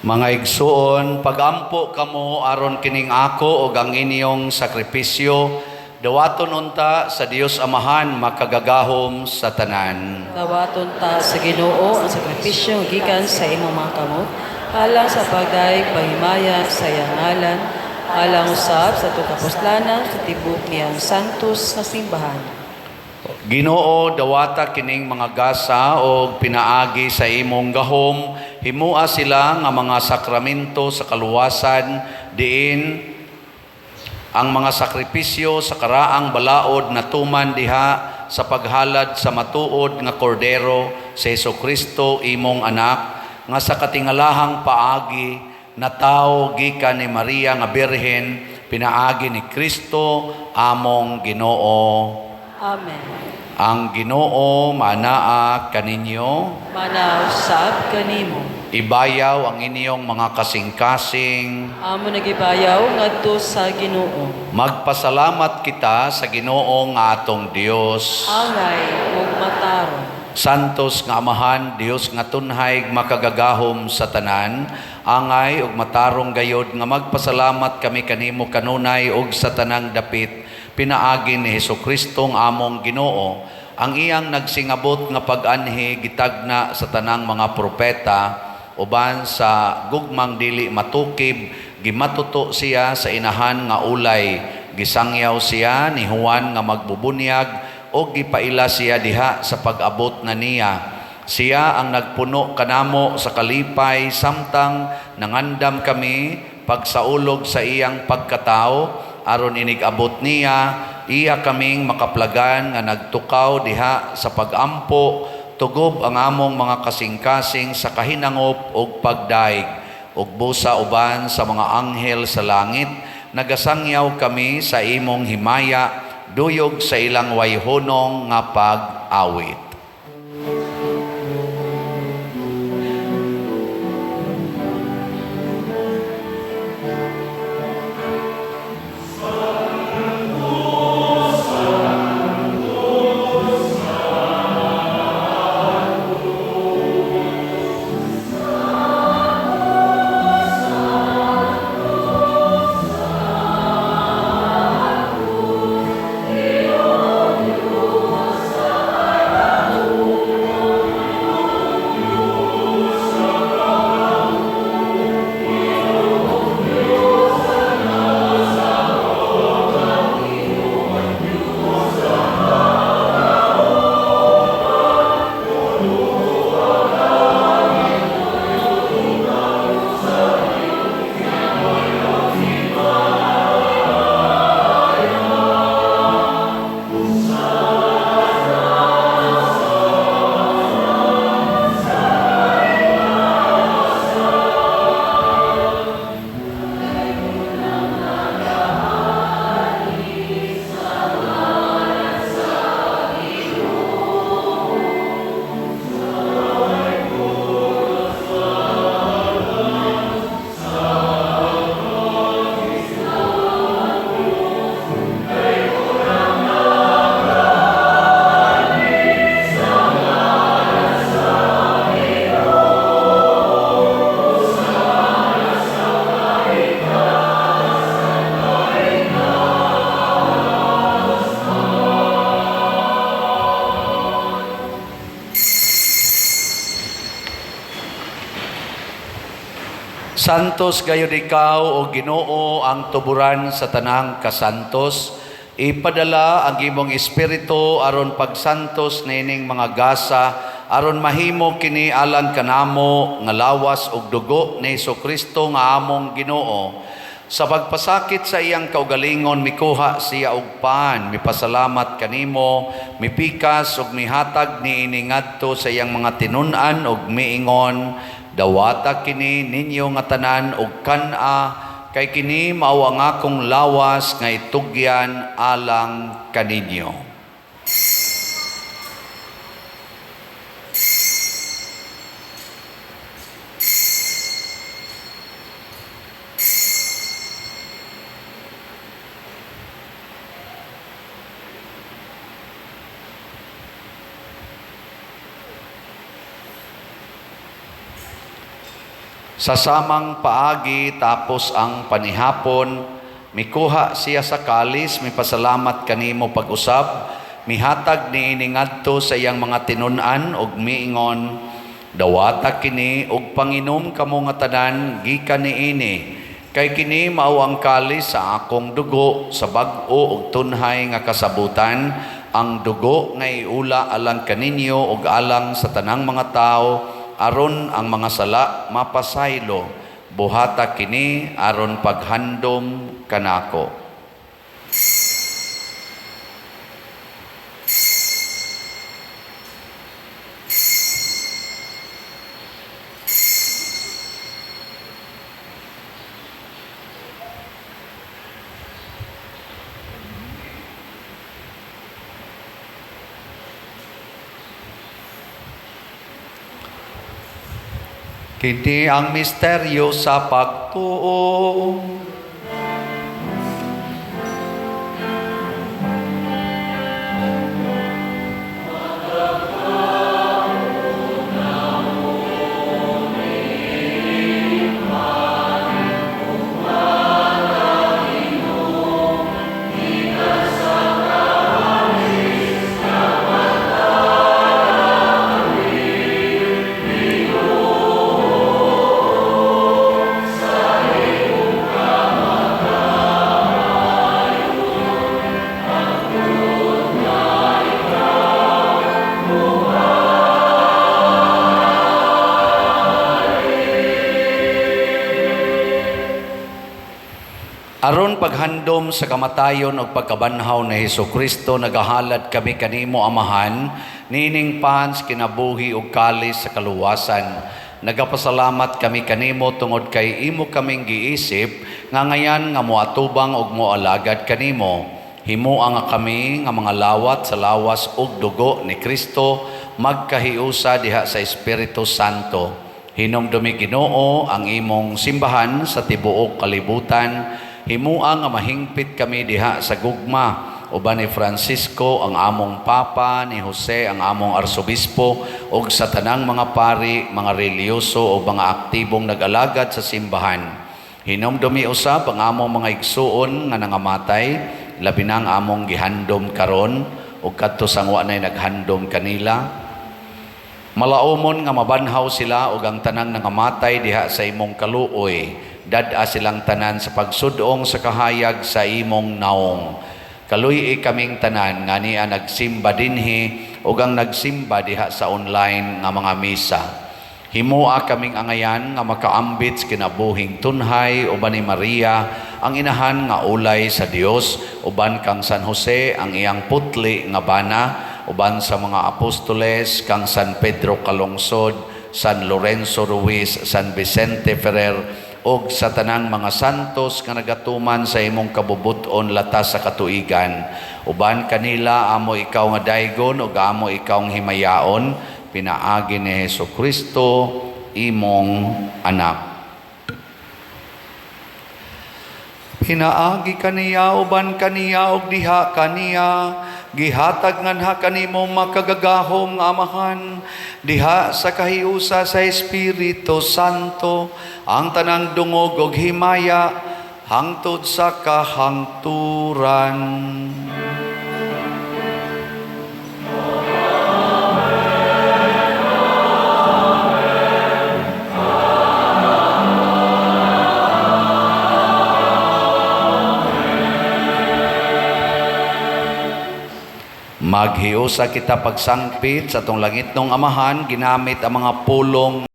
Mga igsuon, pagampo kamo aron kining ako og ang inyong sakripisyo, dawaton unta sa Dios Amahan makagagahom sa tanan. Dawaton ta sa Ginoo ang sakripisyo gikan sa imong mga kamot, alang sa pagdayeg pahimaya sa iyang ngalan, alang usab sa atong kapuslanan sa tibok niyang santos nga simbahan. Ginoo, dawata kining mga gasa og pinaagi sa imong gahom, himua sila nga mga sakramento sa kaluwasan, diin ang mga sakripisyo sa karaang balaod natuman diha sa paghalad sa matuod nga kordero sa Hesukristo imong anak, nga sa katingalahang paagi Natawo gikan ni Maria nga Birhen, pinaagi ni Kristo among Ginoo. Amen. Ang Ginoo manaa kaninyo. Manaw sab kanimo. Ibayaw ang inyong mga kasing-kasing. Amo nagibayaw ngadto sa Ginoo. Magpasalamat kita sa Ginoo nga atong Dios. Angay ug matarong. Santos nga Amahan, Dios nga tunhay makagagahom sa tanan, angay ug matarong gayod nga magpasalamat kami kanimo kanunay ug sa tanang dapit pinaagi ni Hesukristo nga among Ginoo. Ang iyang nagsingabot nga pag-anhi gitagna sa tanang mga propeta uban sa gugmang dili matukib, gimatuto siya sa inahan nga ulay, gisangyaw siya ni Juan nga magbubunyag o gipaila siya diha sa pag-abot na niya. Siya ang nagpuno kanamo sa kalipay samtang nangandam kami pagsaulog sa iyang pagkatao, aron inig-abot niya iya kaming makaplagan nga nagtukaw diha sa pagampo, tugob ang among mga kasing-kasing sa kahinangop ug pagdaig ug busa uban sa mga anghel sa langit. Nagasangyaw kami sa imong himaya, duyog sa ilang wayhunong nga pag-awit. Santos gayud ikaw, o Ginoo, ang tuburan sa tanang kasantos. Ipadala ang imong espiritu aron pagsantos nining mga gasa, aron mahimo kini alang kanamo nga lawas ug dugo ni Hesukristo nga among Ginoo. Sa pagpasakit sa iyang kaugalingon, mikuha siya og pan, mipasalamat kanimo, mipikas ug mihatag niini ngadto sa iyang mga tinun-an ug miingon, dawata kini ninyo nga tanan ug kan-a, kay kini mao ang akong lawas nga itugyan alang kaninyo. Sa samang paagi tapos ang panihapon, mikuha siya sa kalis, mipasalamat kanimo pag-usab, mihatag niini ngadto sa iyang mga tinun-an ug miingon, dawata kini ug panginom kamo nga tanan gikan niini, kay kini mao ang kalis sa akong dugo sa bag-o ug tunhay nga kasabutan, ang dugo nga iula alang kaninyo ug alang sa tanang mga tawo, aron ang mga sala mapasaylo. Buhata kini aron paghandom kanako. Kini ang misteryo sa pagtuo. Aron paghandom sa kamatayon ug pagkabanhaw ni Hesus Kristo, nagahalad kami kanimo, Amahan, niining pan sa kinabuhi ug kalis sa kaluwasan. Nagapasalamat kami kanimo tungod kay imo kaming giisip nga ngayan nga moatubang ug moalagad kanimo. Himoa nga kami nga mga lawat sa lawas ug dugo ni Kristo magkahiusa diha sa Espiritu Santo. Hinumdumi, Ginoo, ang imong simbahan sa tibuok kalibutan. Himua nga mahingpit kami diha sa gugma uban ni Francisco ang among Papa, ni Jose ang among Arsobispo, ug sa tanang mga pari, mga relihiyoso o mga aktibong nag-alagad sa simbahan. Hinumdumi usab ang among mga igsuon nga nangamatay, labi na ang among gihandom karon ug kadto sang wa nay naghandom kanila. Malaumon nga mabanhaw sila ug ang tanang nangamatay diha sa imong kaluoy. Dad-a silang tanan sa pagsudong sa kahayag sa imong naong. Kaluy-i kaming tanan nga ania nagsimba dinhi ug ang nagsimba diha sa online nga mga misa. Himoa kaming angayan nga makaambit sa kinabuhing tunhay uban ni Maria ang inahan nga ulay sa Dios, uban kang San Jose ang iyang putli nga bana, uban sa mga apostoles, kang San Pedro Calungsod, San Lorenzo Ruiz, San Vicente Ferrer ug sa tanang mga santos nga nagatuman sa imong kabubut-on latas sa katuigan. Uban kanila amo ikaw nga daygon ug amo ikaw nga himayaon pinaagi ni Hesus Kristo, imong anak. Pinaagi kaniya, uban kaniya ug diha kaniya, gihatag nganha kanimo, makagagahom nga Amahan, diha sa kahiusa sa Espiritu Santo, ang tanang dungog ug himaya hangtod sa kahangturan. Maghiusa kita pagsangpit sa atong langitnong Amahan ginamit ang mga pulong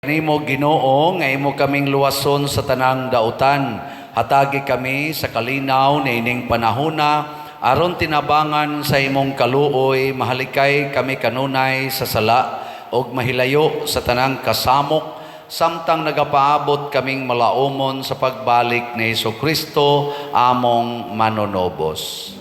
Nimo, Ginoo, nga imo kaming luwason sa tanang dautan. Hatagi kami sa kalinaw niining panahona aron tinabangan sa imong kaluoy mahalikay kami kanunay sa sala ug mahilayo sa tanang kasamok samtang nagapaabot kaming malaumon sa pagbalik ni Hesus Kristo among manunobos.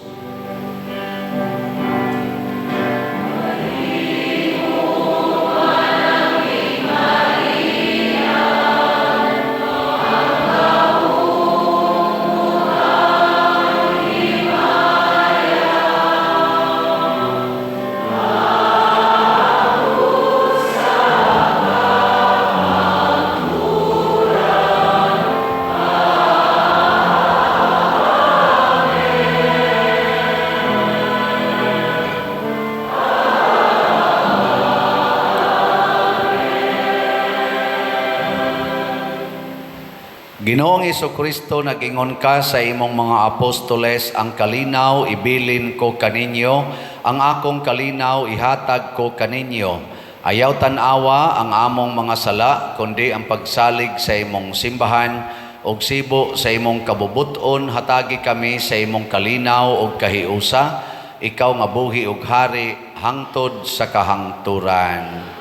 Ginoong Kristo, nag-ingon ka sa imong mga apostoles, "Ang kalinaw ibilin ko kaninyo, ang akong kalinaw ihatag ko kaninyo." Ayaw tan-awa ang among mga sala, kundi ang pagsalig sa imong simbahan, ug sibo sa imong kabubuton, hatagi kami sa imong kalinaw ug kahiusa, ikaw nga buhi ug hari hangtod sa kahangturan.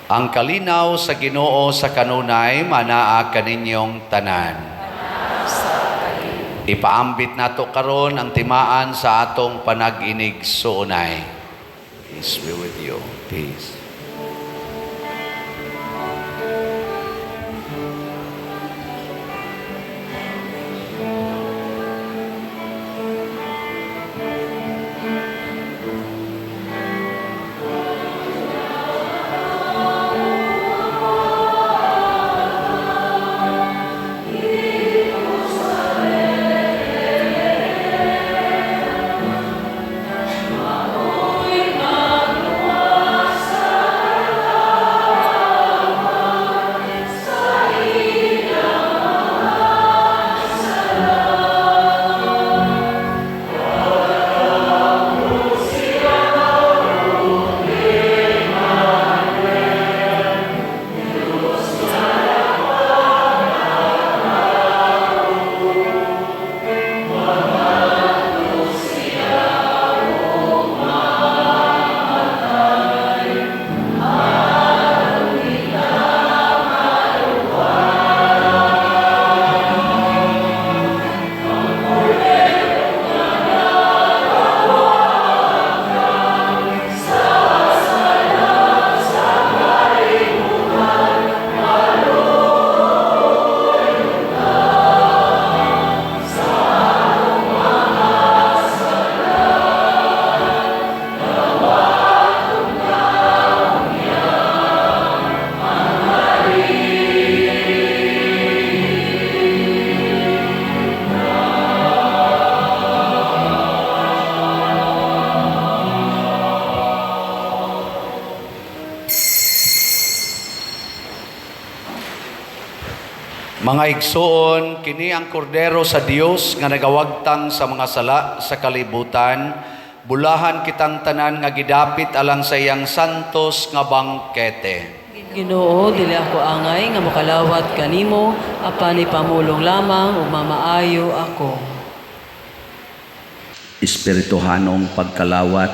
Ang kalinaw sa Ginoo sa kanunay manaa kaninyong tanan. Ipaambit nato karon ang timaan sa atong panag-inigsuonay. Peace be with you. Peace. Mga igsoon, kini ang kordero sa Dios nga nagawagtang sa mga sala sa kalibutan. Bulahan kitang tanan nga gidapit alang sa iyang santos nga bangkete. Ginoo, dili ako angay nga mokalawat kanimo, apan ipamulong lamang ug mamaayo ako. Espirituhanong pagkalawat.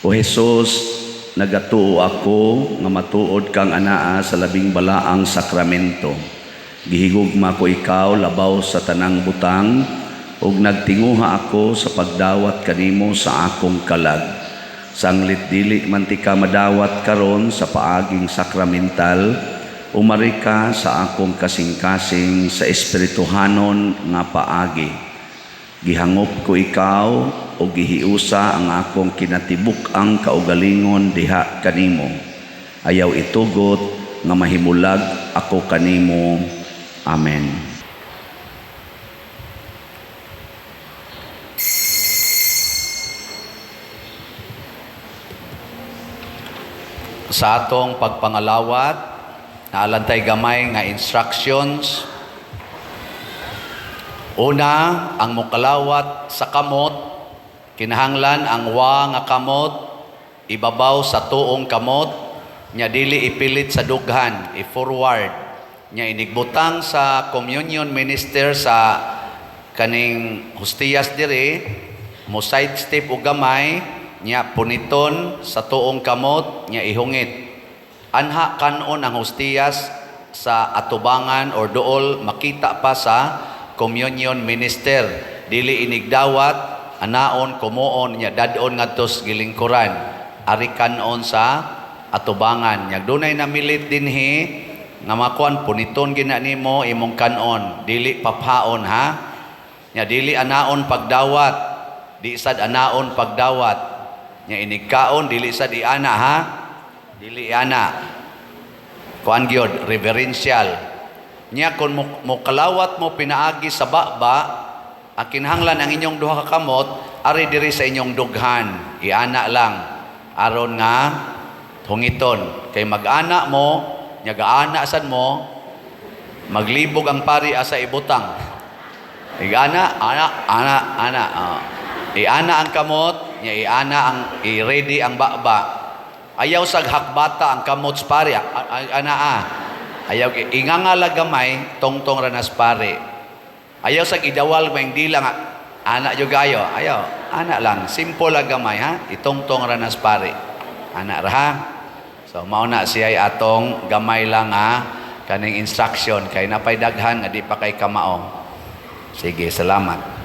O Jesus, nagatuo ako nga matuod kang anaa sa labing balaang sakramento. Gihigugma ko ikaw labaw sa tanang butang ug nagtinguha ako sa pagdawat kanimo sa akong kalag. Sanglit dili man tika madawat karon sa paaging sakramental, umari ka sa akong kasing-kasing sa espirituhanon nga paagi. Gihangop ko ikaw o gihiusa ang akong kinatibuk-ang kaugalingon diha kanimo. Ayaw itugot nga mahimulag ako kanimo. Amen. Sa atong pagpangalawat, naa lang tay gamay nga instructions. Una, ang mukalawat sa kamot, kinahanglan ang wa nga kamot, ibabaw sa tuong kamot, Nya dili ipilit sa dughan, i-forward. Nya inigbutang sa communion minister sa kaning hustiyas diri, mo side step og gamay, nya puniton sa tuong kamot, nya ihungit. Anha kanon ang hustiyas sa atubangan or duol makita pa sa communion minister. Dili inigdawat, anaon, kumuon, nya dadon ngadto sa gilingkuran. Ari kanon sa atubangan. Nya dunay namilit dinhi nga makuan, puniton gina nimo imong kanon, dili paphaon ha. Nya dili anaon pagdawat, di sad anaon pagdawat. Nya inigkaon dili sad iana ha. Dili iana. Kuan gyud, reverential. Nya kung mokalawat mo pinaagi sa baba, ang kinahanglan ang inyong duha ka kamot ari diri sa inyong dughan, iana lang aron nga hungiton. Kay mag-ana mo, nya gaana sad mo, maglibog ang pari asa ibutang. Igana, ana, ana, ana. Oh. Iana ang kamot, nya iana ang i-ready ang baba. Ayaw sag hakbata ang kamot sa pari. Ana ah. Ayaw ingangala gamay, tongtong ranas pari. Ayaw sag idawal maing dila nga ana jud kayo. Ayaw, ana lang, simple lang gamay ha. Itongtong ranas pari. Ana ra ha. So mao na siya atong gamay lang ha kaning instruction kay napay daghan nga di pa kay kamao. Sige, salamat.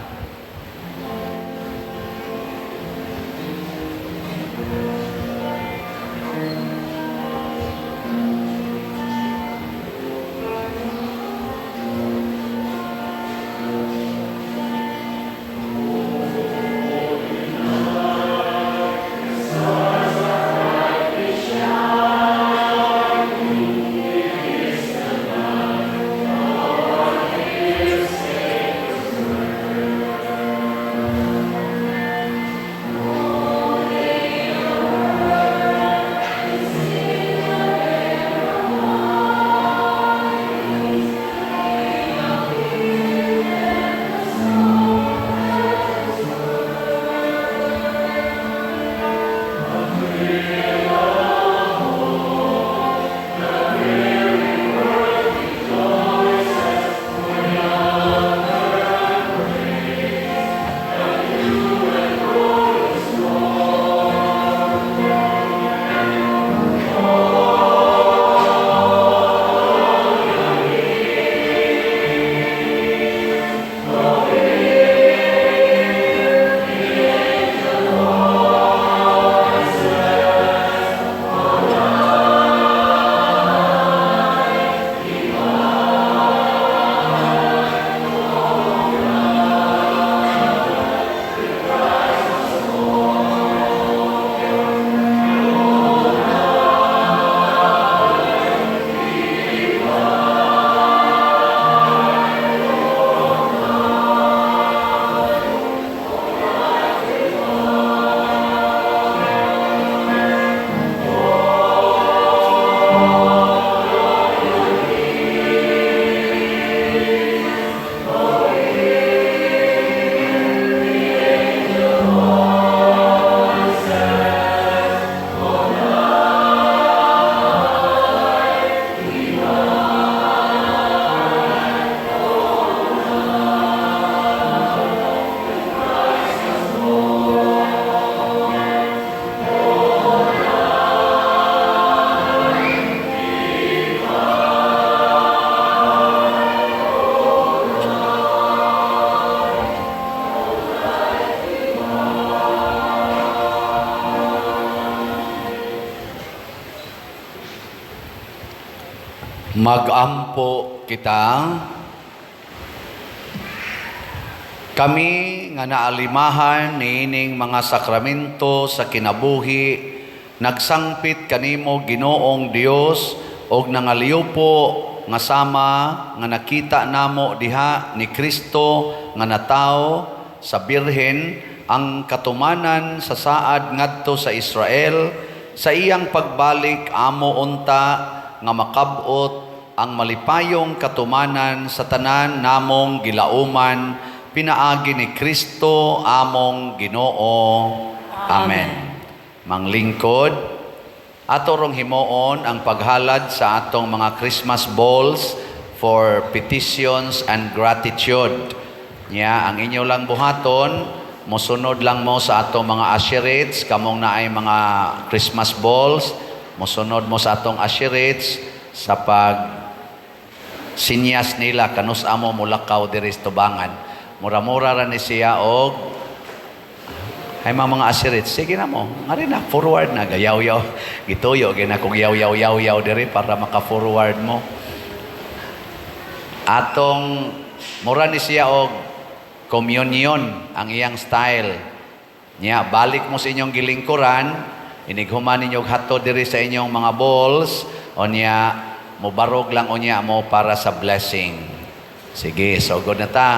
Magampo kita. Kami nga naalimahan niining mga sakramento sa kinabuhi, nagsangpit kanimo Ginoong Dios og nangaliupo nga sama nga nakita namo diha ni Kristo nga natawo sa Birhen ang katumanan sa saad ngadto sa Israel sa iyang pagbalik amo unta nga makab-ot ang malipayong katumanan sa tanan namong gilauman pinaagi ni Kristo among Ginoo. Amen. Manglingkod, Ato rong himuon ang paghalad sa atong mga Christmas balls for petitions and gratitude. Nya, ang inyo lang buhaton, mosunod lang mo sa atong mga usherates, kamong naay mga Christmas balls, mosunod mo sa atong usherates sa pag sinyas nila kanus amo mulakaw diri sa tubangan. Mura-mura ra ni siya og ay mga usherates, sige na mo, ngari na, forward na, gayaw-yaw, gituyo, gina kung yaw-yaw-yaw-yaw diri para maka-forward mo. Atong, mura ni siya og communion, ang iyang style. Nya, balik mo sa inyong gilingkuran, inighuman ninyo hatod diri sa inyong mga balls, o niya, mubarog lang unya mo para sa blessing. Sige, so good na ta.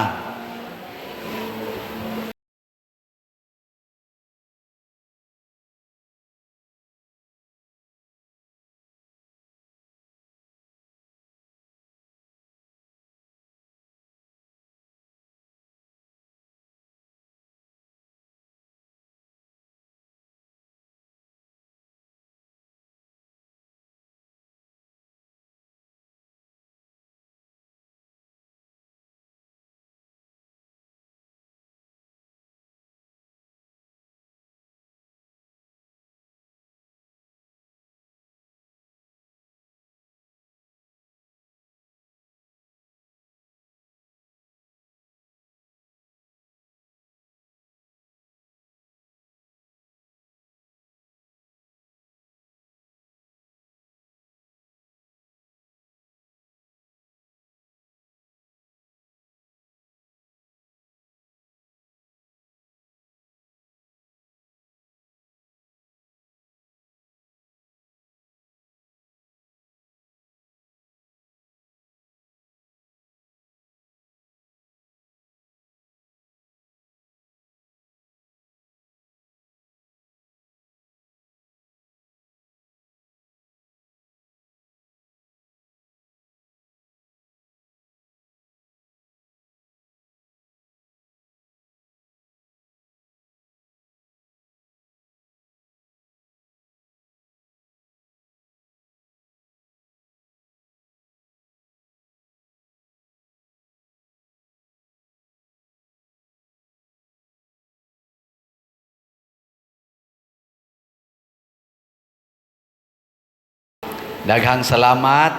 Daghang salamat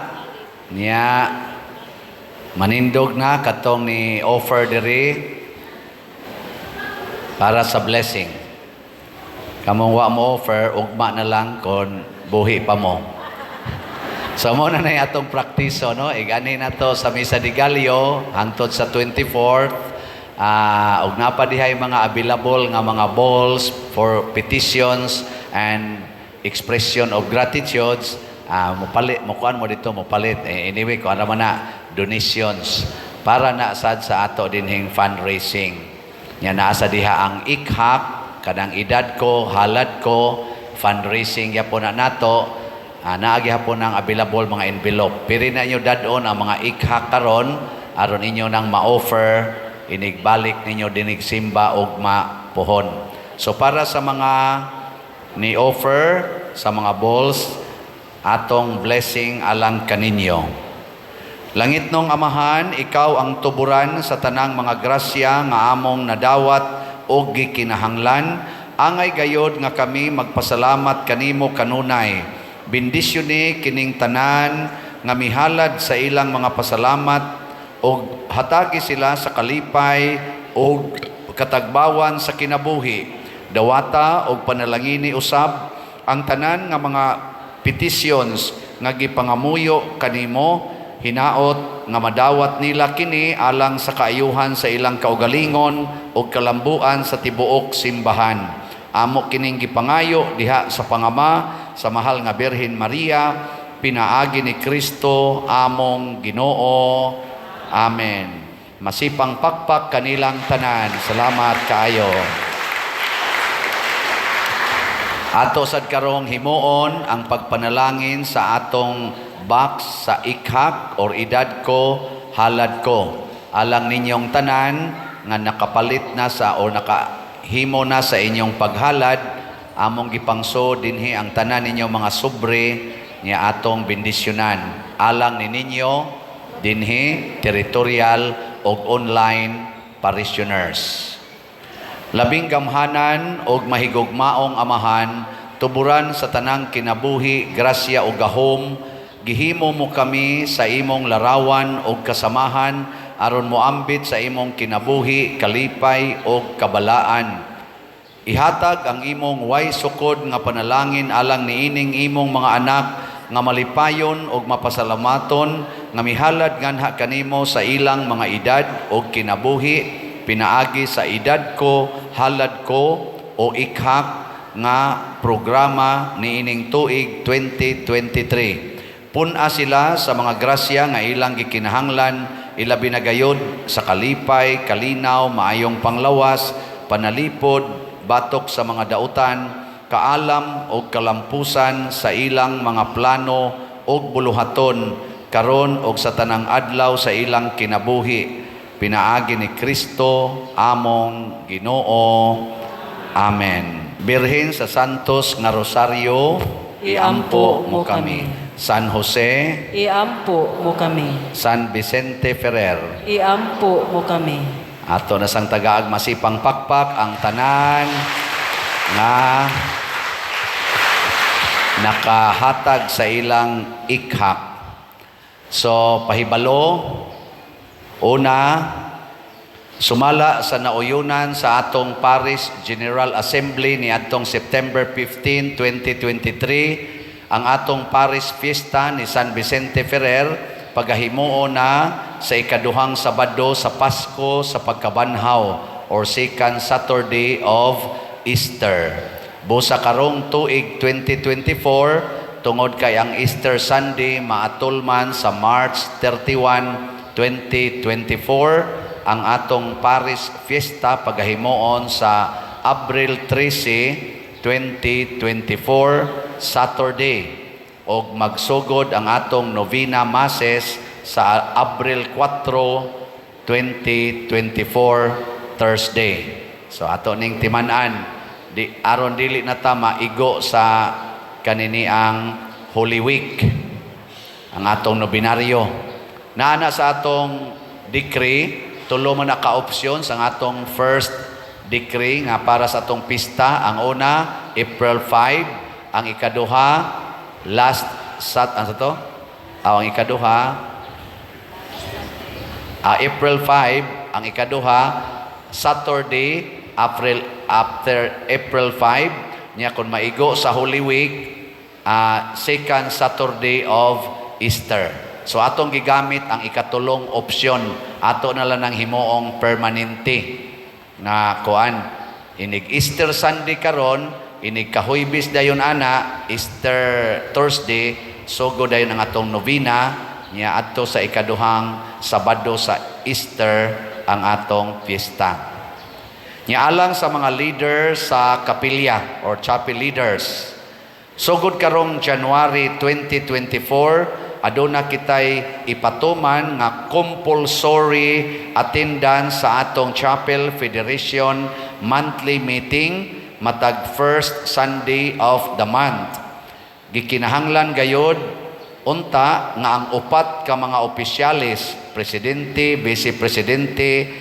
niya, manindog na katong ni offer diri para sa blessing. Kamong wa mo offer, ugma na lang kon buhi pa mo. So mo na na atong praktiso, no? Igani na to sa Misa de Gallo hangtod sa 24th. Og napa dihay mga available nga mga balls for petitions and expression of gratitudes. Mopalit, mokuan mo dito, mopalit. Eh, anyway, kuan naman na donations para na sad sa ato dinhing fundraising. Nya naa sa diha ang ikhak, kanang edad ko, halad ko, fundraising gyapon na nato. Naa gihapon ang available mga envelope. Piri na inyo dadon ang mga ikhak karon aron inyo nang ma-offer inigbalik ninyo dinig simba og mapuhon. So para sa mga ni-offer sa mga balls, atong blessing alang kaninyo. Langit nong Amahan, ikaw ang tuburan sa tanang mga grasya nga among nadawat og gikinahanglan. Angay gayod nga kami magpasalamat kanimo kanunay. Bendisyoni kining tanan nga mihalad sa ilang mga pasalamat og hatagi sila sa kalipay og katagbawan sa kinabuhi. Dawata og panalangini usab ang tanan nga mga petitions nga gipangamuyo kanimo, hinaot nga madawat nila kini alang sa kaayuhan sa ilang kaugalingon ug kalambuan sa tibuok simbahan. Amo kining gipangayo diha sa pangama sa mahal nga Birhen Maria, pinaagi ni Kristo among Ginoo. Amen. Masipang pakpak kanilang tanan. Salamat kaayo. Ato sad karong himuon ang pagpanalangin sa atong box sa ikhak or edad ko, halad ko. Alang ninyong tanan nga nakapalit na sa o nakahimo na sa inyong paghalad, Among gipangso dinhi ang tanan ninyo mga sobre niya atong bendisyonan. Alang ni ninyo dinhi territorial og online parishioners. Labing gamhanan og mahigugmaong Amahan, tuburan sa tanang kinabuhi, grasya ug gahom, gihimo mo kami sa imong larawan ug kasamahan aron moambit sa imong kinabuhi, kalipay ug kabalaan. Ihatag ang imong way sukod nga panalangin alang niining imong mga anak nga malipayon ug mapasalamaton nga mihalad nganha kanimo sa ilang mga edad ug kinabuhi pinaagi sa Edad Ko, Halad Ko o IKHAK nga programa niining tuig 2023. Pun-a sila sa mga grasya nga ilang gikinahanglan, ilabi na gayod sa kalipay, kalinaw, maayong panglawas, panalipod, batok sa mga dautan, kaalam o kalampusan sa ilang mga plano ug buluhaton karon og sa tanang adlaw sa ilang kinabuhi pinaagi ni Kristo among Ginoo. Amen. Birhen sa Santos nga Rosario, iampo mo kami. San Jose, Iampo mo kami. San Vicente Ferrer, Iampo mo kami. Ato na sang tagaag masipang pakpak ang tanan nga nakahatag sa ilang ikhak. So, pahibalo, una, sumala sa nauyunan sa atong Parish General Assembly ni atong September 15, 2023, ang atong Parish Fiesta ni San Vicente Ferrer pagahimuon na sa ikaduhang Sabado sa Pasko sa pagkabanhaw or second Saturday of Easter. Busa karong tuig 2024, tungod kay ang Easter Sunday maatulman sa March 31, 2024, ang atong Parish Fiesta pagahimuon sa Abril 13, 2024, Saturday, og magsugod ang atong novena masses sa Abril 4, 2024, Thursday. So ato ning timan-an di aron dili na ta maigo sa kaniniang Holy Week ang atong nobinaryo. Naana sa atong decree, tulo man na ka opsyon sa atong first decree nga para sa atong pista. Ang una, April 5, ang ikaduha, last sat ano to? Ah, ang ikaduha, April 5, ang ikaduha, Saturday, April after April 5, niya kung maigo sa Holy Week, second Saturday of Easter. So atong gigamit ang ikatulong opsyon. Ato na lang ang himuong permanente na kuan. Inig Easter Sunday karon, inig kahuybis dayon ana, Easter Thursday, sugod dayon ang atong novena niya adto sa ikaduhang Sabado sa Easter ang atong fiesta. Nya alang sa mga leaders sa kapilya or chapel leaders. Sugod karong January 2024, aduna kitay ipatuman nga compulsory attendance sa atong Chapel Federation monthly meeting matag first Sunday of the month. Gikinahanglan gayod unta nga ang upat ka mga opisyalis, presidente, vice presidente,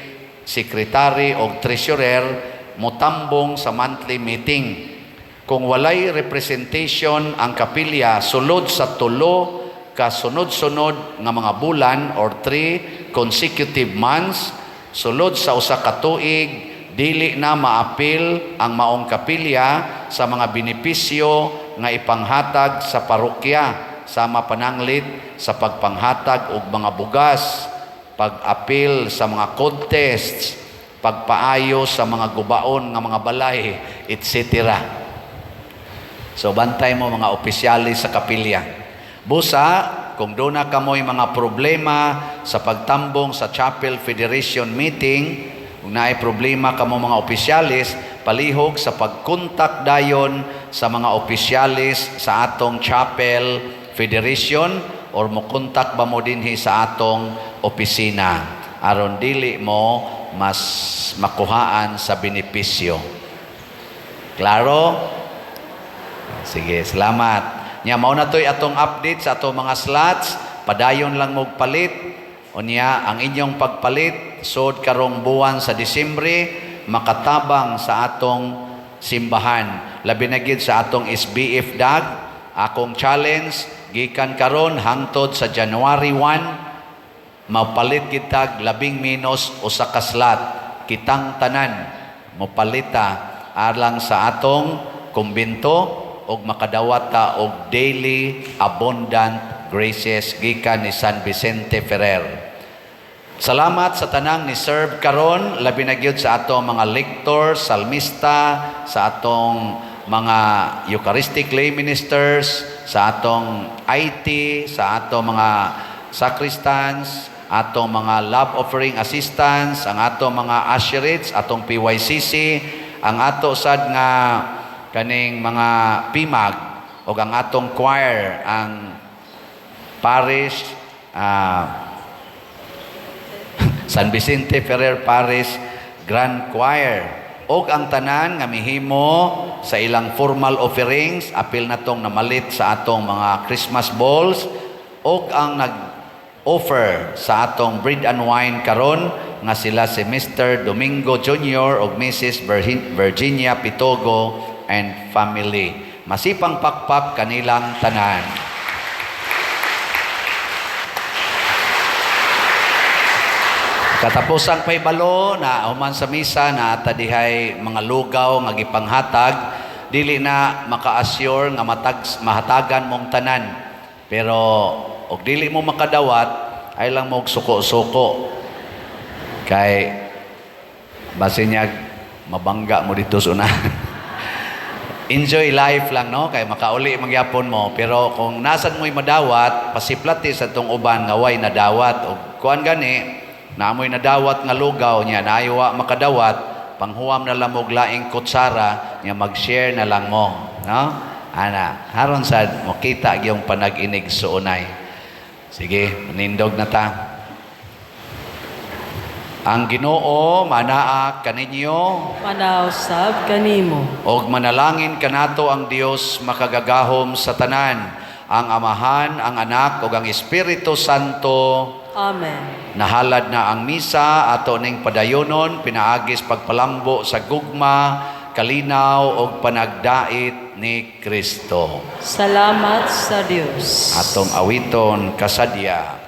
secretary o treasurer, motambong sa monthly meeting. Kung walay representation ang kapilya sulod sa 3 ka sunod-sunod nga mga bulan or 3 consecutive months sulod sa 1 ka tuig, dili na maapil ang maong kapilya sa mga benepisyo nga ipanghatag sa parokya, sama pananglit sa pagpanghatag og mga bugas, pag-apil sa mga contests, pagpaayo sa mga gubaon nga mga balay, etc. So bantay mo, mga opisyalis sa kapilya. Busa, kung duna kamoy mga problema sa pagtambong sa Chapel Federation meeting, kung naay problema kamo mga opisyalis, palihog sa pagkontak dayon sa mga opisyalis sa atong Chapel Federation or mo kontak ba mo dinhi sa atong opisina aron dili mo mas makuhaan sa benepisyo. Klaro? Sige, salamat. Nya mao na to'y atong update sa atong mga slots. Padayon lang mo palit. Unya, ang inyong pagpalit sod karong buwan sa Disyembre makatabang sa atong simbahan. Labi na gid sa atong SBF DAG, akong challenge gikan karon hangtod sa January 1, mapalit kitag labing menos usa ka slot. Kitang tanan mopalita alang sa atong kumbento og makadawat ta og daily abundant graces gikan ni San Vicente Ferrer. Salamat sa tanang ni serve karon, labi na gyud sa atong mga lector, salmista, sa atong mga Eucharistic lay ministers, sa atong IT, sa atong mga sacristans, atong mga love offering assistants, ang atong mga usherates, atong PYCC, ang ato sad nga kaning mga PIMAG ug ang atong choir, ang parish San Vicente Ferrer Parish Grand Choir ug ang tanan nga mihimo sa ilang formal offerings, apil na tong namalit sa atong mga Christmas balls ug ang nag-offer sa atong bread and wine karon nga sila si Mr. Domingo Jr. ug Mrs. Virginia Pitogo and family. Masipang pakpak kanilang tanan. Katapusang pahibalo na human sa misa na dihay mga lugaw nga gipanghatag, dili na maka-assure nga matag, mahatagan mong tanan. Pero og dili mo makadawat, ay lang mo og suko-suko. Kay basin niya mabangga mo dito sa una. Enjoy life lang, no, kay makauli magyapon mo, pero kung nasan mo'y madawat, pasiplati sa tong uban nga way nadawat. Og kuan gani naamoy nadawat nga lugaw niya naayo makadawat, panghuwam na lang og laing kutsara niya, mag-share na lang mo, no? Ana haron sad mo kita gyung panag-inig suunay. Sige, manindog na ta. Ang Ginoo manaa kaninyo. Manaw sab kanimo. Og manalangin kanato ang Dios makagagahom sa tanan, ang Amahan, ang Anak ug ang Espiritu Santo. Amen. Nahalad na ang misa, ato ning padayonon pinaagis pagpalambo sa gugma, kalinaw ug panagdait ni Kristo. Salamat sa Dios. Atong awiton, "Kasadya."